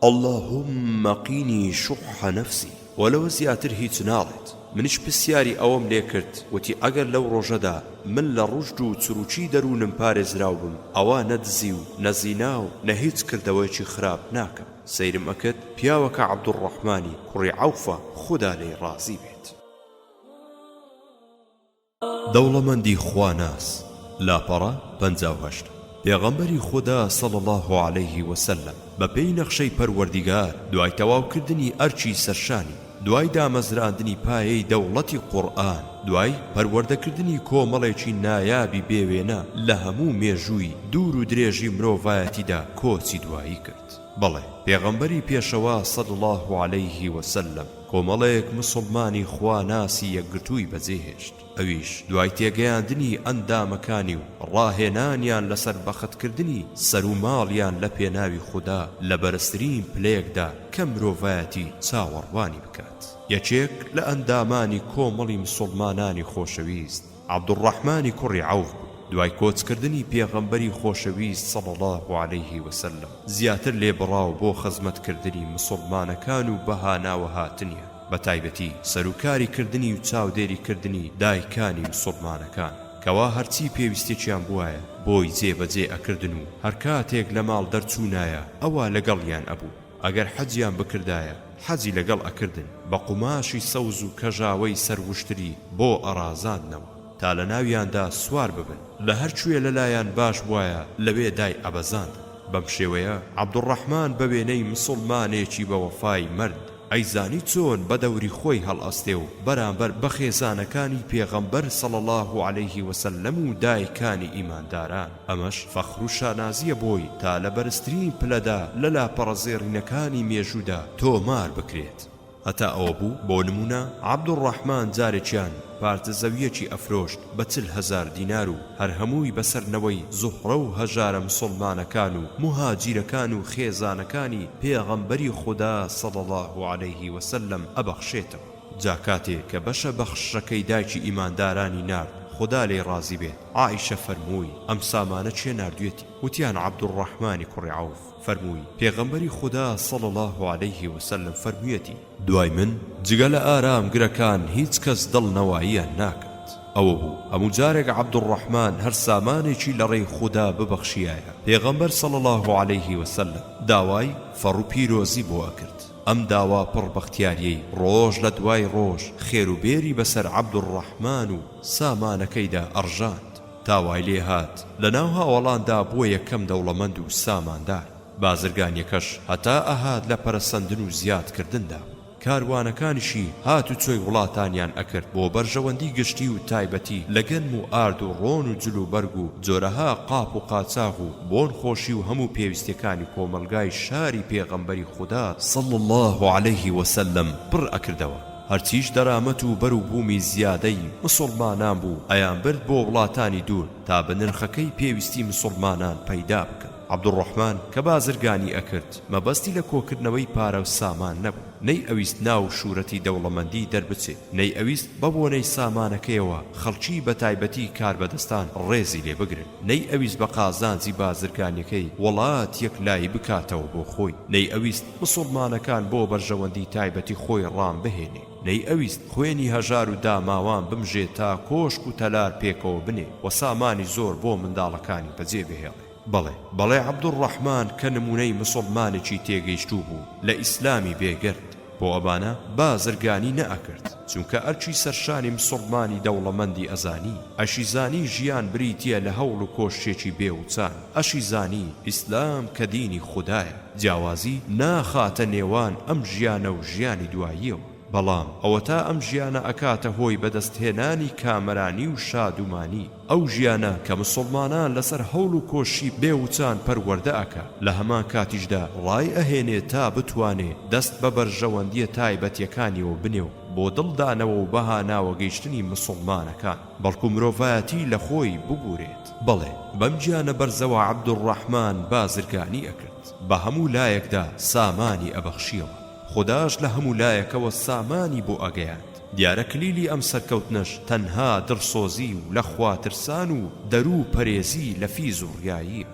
اللهم قینی شح نفسی وە لەوە زیاتر هیچ ناڵێت منیش پسیاری ئەوەم لێ کرد وتی ئەگەر لەو ڕۆژەدا من لە ڕوژد و چروکی دەروونم پارێزراو بم ئەوا نە دزی و نە زینا و نە هیچ کردەوەیەکی خراپ ناکەم سەیرم ئەکرد پیاوەکە عەبدولڕەحمانی کوڕی عەوفە خودا لێی ڕازی بێت. دەوڵەمەندی خواناس، لاپەڕە 58. پێغەمبەری خودا صلی اللە علیه وسلم بە پێی نەخشەی پەروەردیگار دوای تەواوکردنی ئەرکی سەرشانی، دوای دامەزراندنی پایەی دەوڵەتی قورئان، دوای پەروەردەکردنی کۆمەڵێکی نایابی بێ وێنە لە هەموو مێژووی دوور و درێژی مرۆڤایەتیدا کۆچی دوایی کرد. بەڵێ پێغەمبەری پێشەوا صلی اللە علیه وسلم، کۆمەڵێک مسوڵمانی خواناسی یەکگرتووی بەجێهێشت، ئەویش دوای تێگەیاندنی ئەندامەکانی و ڕاهێنانیان لەسەر بەختکردنی سەر و ماڵیان لە پێناوی خودا لە بەرزترین پلەیەکدا کە مرۆڤایەتی چاوەڕوانی بکات. یەکێک لە ئەندامانی کۆمەڵی مسوڵمانانی خۆشەویست، عەبدوڕەحمانی کوڕی عەوف بوو، دوای کۆچکردنی پێغەمبەری خۆشەویست صلی اللە علیه وسلم زیاتر لێبڕاو بۆ خزمەتکردنی مسوڵمانەکان و بەهاناوە هاتنیان بەتایبەتی سەروکاری کردنی و چاودێری کردنی دایکانی مسوڵمانەکان کەوا هەرچی پێویستێکیان بوایە بۆی جێ بەجێ ئەکردن و هەرکاتێک لەماڵ دەرچوونایە ئەوا لەگەڵیان ئەبوو. ئەگەر حەجیان بکردایە حەجی لەگەڵ ئەکردن بە قوماشی سەوز و کەژاوەی سەر وشتری بۆ ئەڕازاندنەوە تا لە ناویاندا سوار ببن لە هەر کوێ لە لایان باش بوایە لەوێ دای ئەبەزاندن بەم شێوەیە عەبدوڕەحمان بە وێنەی مسوڵمانێکی بە وەفای مەرد ئەیزانی چۆن بە دەوری خۆی هەڵئەستێ و بەرامبەر بە خێزانەکانی پێغەمبەر صلی اللە علیه وسلم و دایکانی ئیمانداران ئەمەش فەخر و شانازییە بۆی تا لە بەرزترین پلەدا لە لاپەڕە زێڕینەکانی مێژوودا تۆمار بکرێت. هەتا ئەوە بوو بۆ نموونە عەبدولڕەحمان جارێکیان پارچە زەوییەکی ئەفرۆشت بە 40 هەزار دینار و هەر هەمووی بەسەر نەوەی زوهرە و هەژارە مسوڵمانەکان و موهاجیرەکان و خێزانەکانی پێغەمبەری خودا صلی اللە علیه وسلم ئەبەخشێتەوە. جا کاتێ کە بەشە بەخششەکەی دایکی ئیماندارانی نارد خودا لێی ڕازی بێت، عائیشە فەرمووی، ئەم سامانە کێ ناردویەتی؟ وتیان، عەبدولڕەحمانی کوڕی عەوف. فەرمووی، پێغەمبەری خودا صلی اللە علیه وسلم فەرموویەتی، دوای من جگە لە ئارامگرەکان هیچ کەس دڵنەواییان ناکات. ئەوە بوو هەموو جارێک عەبدولڕەحمان هەر سامانێکی لە ڕێی خودا ببەخشیایە، پێغەمبەر صلی اللە علیه وسلم داوای فەڕ و پیرۆزی بۆ ئەکرد. ئەم داوا پڕ بەختیاریەی ڕۆژ لە دوای ڕۆژ خێر و بێری بەسەر عەبدولڕەحمان و سامانەکەیدا ئەڕژاند تا وای لێ هات لە ناو هاوەڵاندا بووە یەکەم دەوڵەمەند و ساماندار. بازرگانیەکەش هەتا ئەهات لە پەرەسەندن و زیاد کردندا بوو. کاروانەکانیشی هات و چۆی وڵاتانیان ئەکرد بۆ بەرژەوەندی گشتی و تایبەتی لە گەنم و ئارد و ڕۆن و جل و بەرگ و جۆرەها قاپ و قاچاغ و بۆن خۆشی و هەموو پێویستیەکانی کۆمەڵگای شاری پێغەمبەری خودا صلی اللە علیه وسلم پڕ ئەکردەوە. هەرچیش دەرامەت و بەر و بوومی زیادەی مسوڵمانان بوو ئەیانبرد بۆ وڵاتانی دوور تا بە نرخەکەی پێویستی مسوڵمانان پەیدا بکەن. عەبدولڕەحمان کە بازرگانی ئەکرد مەبەستی لە کۆکردنەوەی پارە و سامان نەبوو، نەی ئەویست ناو و شورەتی دەوڵەمەندی دەربچێ، نەی ئەویست بە بۆنەی سامانەکەیەوە خەڵکی بە تایبەتی کاربەدەستان ڕێزی لێ بگرن، نەی ئەویست بە قازانجی بازرگانیەکەی وڵات یەکلایی بکاتەوە بۆ خۆی، نەی ئەویست مسوڵمانەکان بۆ بەرژەوەندی تایبەتی خۆی ڕام بهێنێ، نەی ئەویست خوێنی هەژار و داماوان بمژێ تا کۆشک و تەلار پێکەوە بنێ و سامانی زۆر بۆ منداڵەکانی بەجێ بهێڵێ. بەڵێ بەڵێ عەبدولڕەحمان کە نموونەی مسوڵمانێکی تێگەیشتوو بوو لە ئیسلامی بێگەرد. بۆ ئەمانە بازرگانی نەئەکرد، چونکە ئەرکی سەرشانی مسوڵمانی دەوڵەمەندی ئەزانی، ئەشیزانی ژیان بریتیە لە هەوڵ و کۆششێکی بێ وچان، ئەشیزانی ئیسلام کە دینی خودایە جیاوازی ناخاتە نێوان ئەم ژیانە و ژیانی دواییەوە. بەڵام ئەوەتا ئەم ژیانە ئەکاتە هۆی بەدەستهێنانی کامەرانی و شادومانی، ئەو ژیانە کە مسوڵمانان لەسەر هەوڵ و کۆششی بێ وچان پەروەردە ئەکا، لە هەمان کاتیشدا ڕای ئەهێنێ تا بتوانێ دەست بە بەرژەوەندیە تایبەتیەکانیەوە بنێ و بۆ دڵ دانەوە و بەهاناوە گەیشتنی مسوڵمانەکان بەڵکو مرۆڤایەتی لە خۆی ببورێت. بەڵێ بەم گیانە بەرزەوە عەبدولڕەحمان بازرگانی ئەکرد، بە هەموو لایەکدا سامانی ئەبەخشیەوە. خوداش لە هەموو لایەکەوە سامانی بۆ ئەگەیاند. دیارە کلیلی ئەم سەرکەوتنەش تەنها دڵسۆزی و لە خوا ترسان و دەروو پەرێزی لە فیز و ڕیاییە.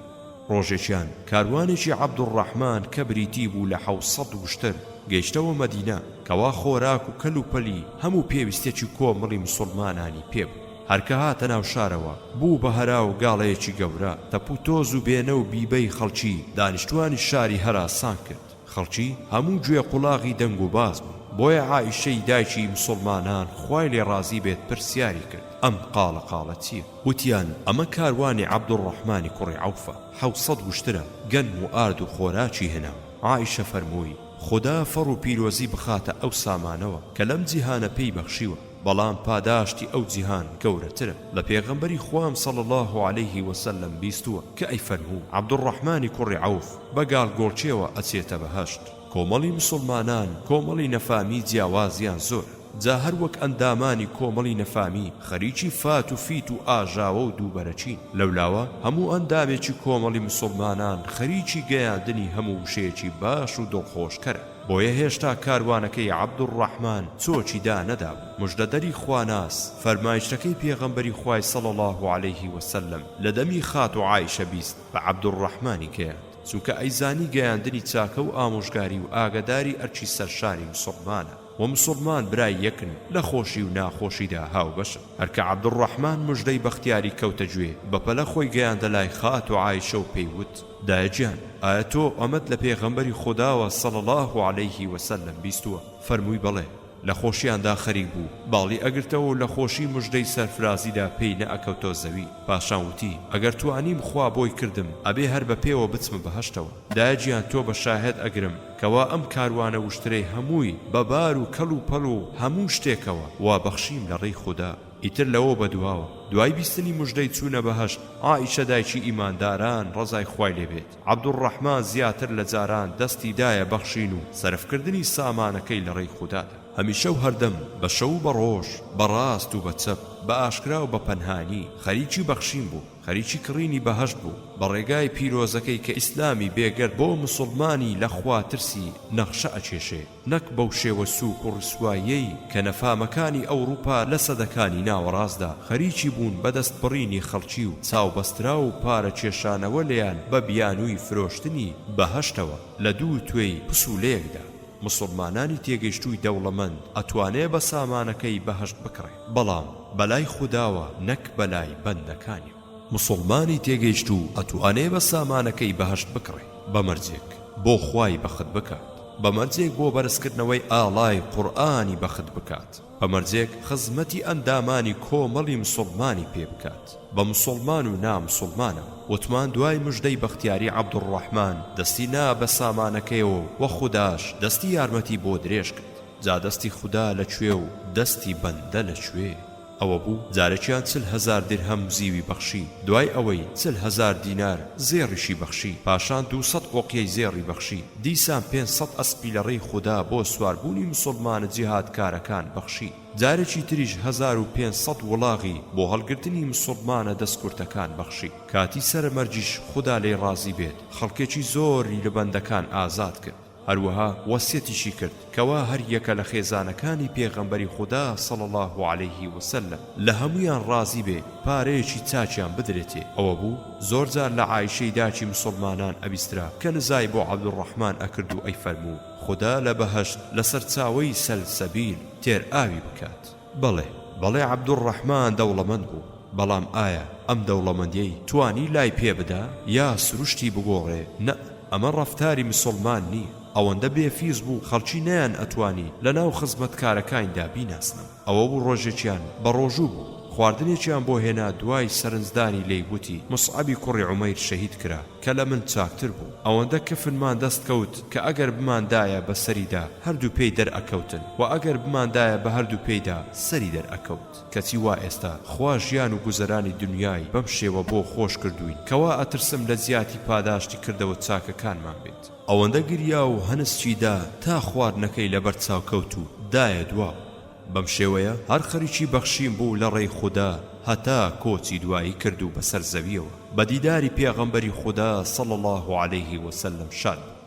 ڕۆژێکیان کاروانێکی عەبدولڕەحمان کە بریتی بوو لە 700 وشتر گەیشتەوە مەدینە کەوا خۆراک و کەل و پەلی هەموو پێویستیەکی کۆمەڵی مسوڵمانانی پێ بوو. هەر کە هاتە ناو شارەوە بوو بە هەرا و گاڵەیەکی گەورە، تەپ و تۆز و بێنە و بیبەی خەڵکی دانیشتوانی شاری هەراسان کرد. خەڵکی هەموو گوێ قوڵاغی دەنگ و باس بوون، بۆیە عائیشەی دایکی مسوڵمانان خوای لێ ڕازی بێت پرسیاری کرد، ئەم قاڵە قاڵە چیە؟ وتیان، ئەمە کاروانی عەبدوڕەحمانی کوڕی عەوفە، 700 وشترە، گەنم و ئارد و خۆراکی هێناوە. عائیشە فەرمووی، خودا فەڕ و پیرۆزی بخاتە ئەو سامانەوە کە لەم جیهانە پێی بەخشیوە، بەڵام پاداشتی ئەو جیهان گەورەترە. لە پێغەمبەری خوام صلی اللە علیه وسلم بیستووە کە ئەیفەرموو، عەبدوڕەحمانی کوڕی عەوف بە گاڵگۆڵکێوە ئەچێتە بەهەشت. کۆمەڵی مسوڵمانان کۆمەڵی نەفامی جیاوازیان زۆرە، جا هەر وەک ئەندامانی کۆمەڵی نەفامی خەریکی فات و فیت و ئاژاوە و دووبەرەکین، لەولاوە هەموو ئەندامێکی کۆمەڵی مسوڵمانان خەریکی گەیاندنی هەموو وشەیەکی باش و دڵخۆشکەرە. بۆیە هێشتا کاروانەکەی عەبدولڕەحمان چۆکی دانەدابوو، مژدەدەری خواناس فەرمایشتەکەی پێغەمبەری خوای صلی اللە علیه وسلم لە دەمی خاتوو عائیشە 20 بە عەبدولڕەحمانی گەیاند، چونکە ئەیزانی گەیاندنی چاکە و ئامۆژگاری و ئاگەداری ئەرکی سەرشانی مسوڵمانە. وە مسوڵمان برای یەکن لە خۆشی و ناخۆشیدا هاوبەشن. هەر کە عەبدولڕەحمان مژدەی بەختیاری کەوتە گوێ، بەپەلە خۆی گەیاندە لای خاتوو عائیشە و پێی وت، دایە گیان ئایا تۆ ئەمەت لە پێغەمبەری خوداوە صلی اللە علیه وسلم بیستووە؟ فەرمووی بەڵێ. لە خۆشیاندا خەریک بوو باڵی ئەگرتەوە و لە خۆشی مژدەی سەرفرازیدا پێی نەئەکەوتەوە زەوی. پاشان وتی، ئەگەر توانیم خوا بۆی کردم ئەبێ هەر بە پێوە بچمە بەهەشتەوە. دایە گیان تۆ بە شاهێد ئەگرم کەوا ئەم کاروانە وشترەی هەمووی بە بار و کەل و پەل و هەموو شتێکەوە وا بەخشیم لە ڕێی خودا. ئیتر لەوە بەدواوە دوای بیستنی مژدەی چوونە بەهەشت، عائیشە دایکی ئیمانداران ڕەزای خوای لێ بێت، عەبدولڕەحمان زیاتر لە جاران دەستی دایە بەخشین و سەرفکردنی سامانەکەی لە ڕێی خودادا. هەمیشە و هەردەم، بە شەو و بە ڕۆژ، بە ڕاست و بە چەپ، بە ئاشکرا و بە پەنهانی، خەریکی بەخشین بوو، خەریکی کڕینی بەهەشت بوو، بە ڕێگای پیرۆزەکەی کە ئیسلامی بێگەرد بۆ مسوڵمانی لە خوا ترسی نەخشە ئەکێشێ. نەک بەو شێوە سووک و ڕیسواییەی کە نەفامەکانی ئەوڕوپا لە سەدەکانی ناوەڕاستدا خەریکی بوون بە دەست بڕینی خەڵکی و چاوبەستراو و پارە کێشانەوە لێیان بە بیانووی فرۆشتنی بەهەشتەوە لە دوو توێی پسوولەیەکدا. مسوڵمانانی تێگەیشتووی دەوڵەمەند ئەتوانێ بە سامانەکەی بەهەشت بکڕێ بەڵام بەلای خوداوە نەک بەلای بەندەکانیەوە. مسوڵمانی تێگەیشتوو ئەتوانێ بە سامانەکەی بەهەشت بکڕێ بە مەرجێک بۆ خوای بەخت بکات، بە مەرجێک بۆ بەرزکردنەوەی ئاڵای قورئانی بەخت بکات، بە مەرجێک خزمەتی ئەندامانی کۆمەڵی مسوڵمانی پێ بکات بە مسوڵمان و نا مسوڵمانەوە. وتمان دوای مژدەی بەختیاری عەبدولڕەحمان دەستی نا بە سامانەکەیەوە و خوداش دەستی یارمەتی بۆ درێژ کرد. جا دەستی خودا لە کوێ و دەستی بەندە لە کوێ؟ ئەوە بوو جارێکیان 40 هەزار درهەم زیوی بەخشی، دوای ئەوەی 40 هەزار دینار زێڕیشی بەخشی، پاشان 200 ئۆقیەی زێڕی بەخشی، دیسان 500 ئەسپی لە ڕێی خودا بۆ سواربوونی مسوڵمانە جیهادکارەکان بەخشی، جارێکی تریش 1500 وڵاغی بۆ هەڵگرتنی مسوڵمانە دەستکورتەکان بەخشی. کاتی سەرەمەرگیش خودا لێی ڕازی بێت خەڵکێکی زۆری لە بەندەکان ئازاد کرد. هەروەها وەسیەتیشی کرد کەوا هەر یەکە لە خێزانەکانی پێغەمبەری خودا صلی اللە علیه وسلم لە هەموویان ڕازی بێ پارەیەکی چاکیان بدرێتێ، ئەوە بوو زۆر جار لە عائیشەی داکی مسوڵمانان ئەبیسترا کە نزای بۆ عەبدولڕەحمان ئەکرد و ئەیفەرموو خودا لە بەهەشت لە سەرچاوەی سەلسەبیل تێر ئاوی بکات. بەڵێ بەڵێ عەبدولڕەحمان دەوڵەمەند بوو، بەڵام ئایا ئەم دەوڵەمەندیەی توانی لای پێ بدا یا سروشتی بگۆڕێ؟ نەء ئەمە ڕەفتاری مسوڵمان نیە. ئەوەندە بێ فیز بوو خەڵکی نەیان ئەتوانی لە ناو خزمەتکارەکایندا بیناسنەوە. ئەوە بوو ڕۆژێکیان بە ڕۆژوو بوو، خواردنێکیان بۆ هێنا دوای سەرنجدانی لێی وتی، موسعەبی کوڕی عومەیر شەهید کرا، کە لە من چاکتر بوو. ئەوەندە کفنمان دەست کەوت کە ئەگەر بماندایە بە سەریدا هەردوو پێی دەرئەکەوتن و ئەگەر بماندایە بە هەردوو پێیدا سەری دەرئەکەوت. کەچی وا ئێستا خوا ژیان و گوزەرانی دونیای بەم شێوە بۆ خۆش کردووین کەوا ئەترسم لە جیاتی پاداشتی کردەوە چاکەکانمان بێت. ئەوەندە گریا و هەنسکی دا تا خواردنەکەی لەبەر چاو کەوت و دایە دواو. بەم شێوەیە هەر خەریکی بەخشین بوو لە ڕێی خودا هەتا کۆچی دوایی کرد و بەسەر زەویەوە بە دیداری پێغەمبەری خودا صلی اللە علیه وسلم شاد بوو.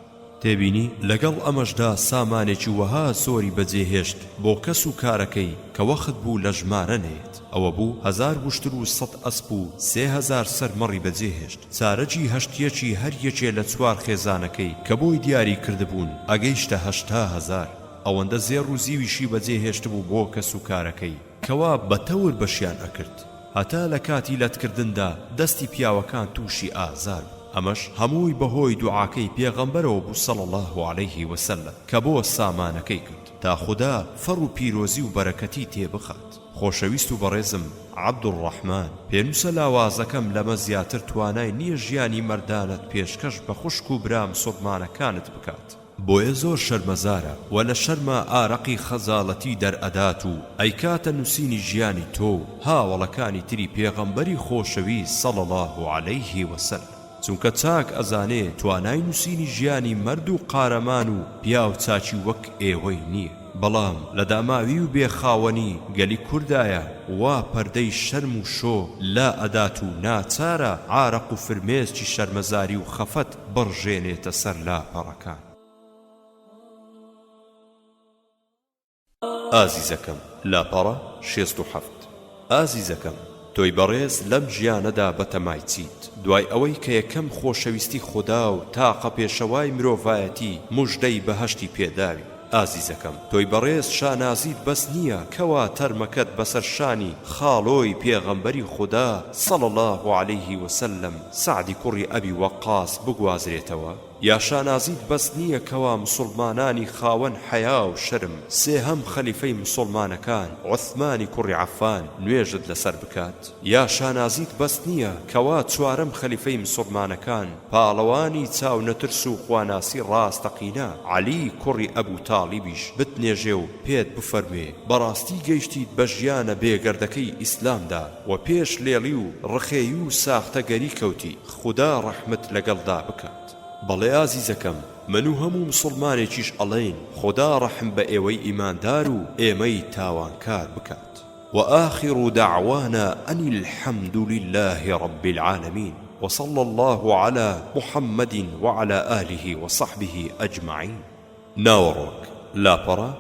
تێبینی، لەگەڵ ئەمەشدا سامانێکی وەها زۆری بەجێ هێشت بۆ کەس و کارەکەی کە وەخت بوو لە ژمارە نەیەت، ئەوە بوو هەزار وشتر و سەت ئەسپ و 3000 سەر مەڕی بەجێ هێشت، چارەکی هەشتیەکی هەر یەکێ لە چوار خێزانەکەی کە بۆی دیاری کردبوون ئەگەیشتە 80 هەزار، ئەوەندە زێڕ و زیویشی بەجێ هێشتبوو بۆ کەس و کارەکەی کەوا بە تەور بەشیان ئەکرد هەتا لە کاتی لەتکردندا دەستی پیاوەکان تووشی ئازار بوو ئەمەش هەمووی بەهۆی دوعاکەی پێغەمبەرەوە بوو صلی اللە علیه وسلم کە بۆ سامانەکەی کرد تا خودا فەڕ و پیرۆزی و بەرەکەتی تێ بخات. خۆشەویست و بەڕێزم عەبدولڕەحمان، پێنووسە لاوازەکەم لەمە زیاتر توانای نییە ژیانی مەردانەت پێشکەش بە خوشک و برا مسوڵمانەکانت بکات. بۆیە زۆر شەرمەزارە و لە شەرما ئارەقی خەجاڵەتی دەرئەدات و ئەیکاتە نوسینی ژیانی تۆ و هاوەڵەکانی تری پێغەمبەری خۆشەویست صلی اللە علیه وسلم چونکە چاک ئەزانێ توانای نوسینی ژیانی مەرد و قارەمان و پیاو چاکی وەک ئێوەی نیە بەڵام لە داماوی و بێ خاوەنی گەلی کوردایە وا پەردەی شەرم و شۆ لا ئەدات و ناچارە عارەق و فرمێسکی شەرمەزاری و خەفەت بڕژێنێتە سەر لاپەڕەکان. ئازیزەکەم، لاپەڕە 67. ئازیزەکەم، تۆی بەڕێز لەم ژیانەدا بەتەمای چیت؟ دوای ئەوەی کە یەکەم خۆشەویستی خودا و تاقە پێشەوای مرۆڤایەتی موژدەی بەهەشتی پێداوی. ئازیزەکەم، تۆی بەڕێز شانازیت بەس نییە کەوا تەرمەکەت بەسەر شانی خاڵۆی پێغەمبەری خودا صلی اللە علیه وسلم سەعدی کوڕی ئەبی وەقاس بگوازرێتەوە؟ یا شانازیت بەس نییە کەوا مسوڵمانانی خاوەن حەیا و شەرم سێهەم خەلیفەی مسوڵمانەکان عوثمانی کوڕی عەفان نوێژت لەسەر بکات؟ یا شانازیت بەس نییە کەوا چوارەم خەلیفەی مسوڵمانەکان پاڵەوانی چاونەترس و خواناسی ڕاستەقینە عەلی کوڕی ئەبو تاڵیبیش بتنێژێ و پێت بفەرموێ بەڕاستی گەیشتیت بە ژیانە بێگەردەکەی ئیسلامدا و پێش لێڵی و ڕخێی و ساختەگەری کەوتی خودا ڕەحمت لەگەڵدا بکات. بەڵێ ئازیزەکەم من و هەموو مسوڵمانێکیش ئەڵێین خودا ڕەحم بە ئێوەی ئیماندار و ئێمەی تاوانکار بکات. وآخر دعوانا ان الحمد للە رب العالمین وصلی اللە علی محمد وعلی آله وصحبه اجمعین. ناوەڕۆک، لاپەڕە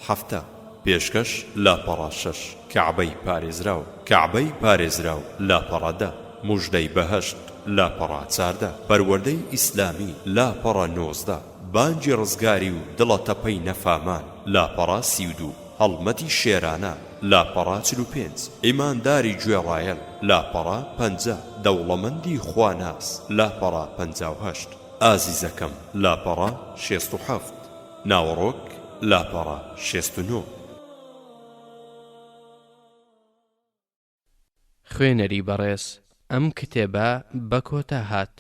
70، پێشکەش، لاپەڕە شەش، کەعبەی پارێزراو، کەعبەی پارێزراو، لاپەڕە دە، موژدەی بەهەشت، لاپەڕە 14، پەروەردەی ئیسلامی، لاپەڕە 19، بانگی ڕزگاری و دڵە تەپەی نەفامان، لاپەڕە 32. هەڵمەتی شێرانە، لاپەڕە 45، ئیمانداری گوێڕایەل، لاپەڕە 50، دەوڵەمەندی خواناس، لاپەڕە 58، ئازیزەکەم، لاپەڕە 67، ناوەڕۆک، لاپەڕە 69. خوێنەری بەڕێز ئەم کتێبە بە کۆتا هات.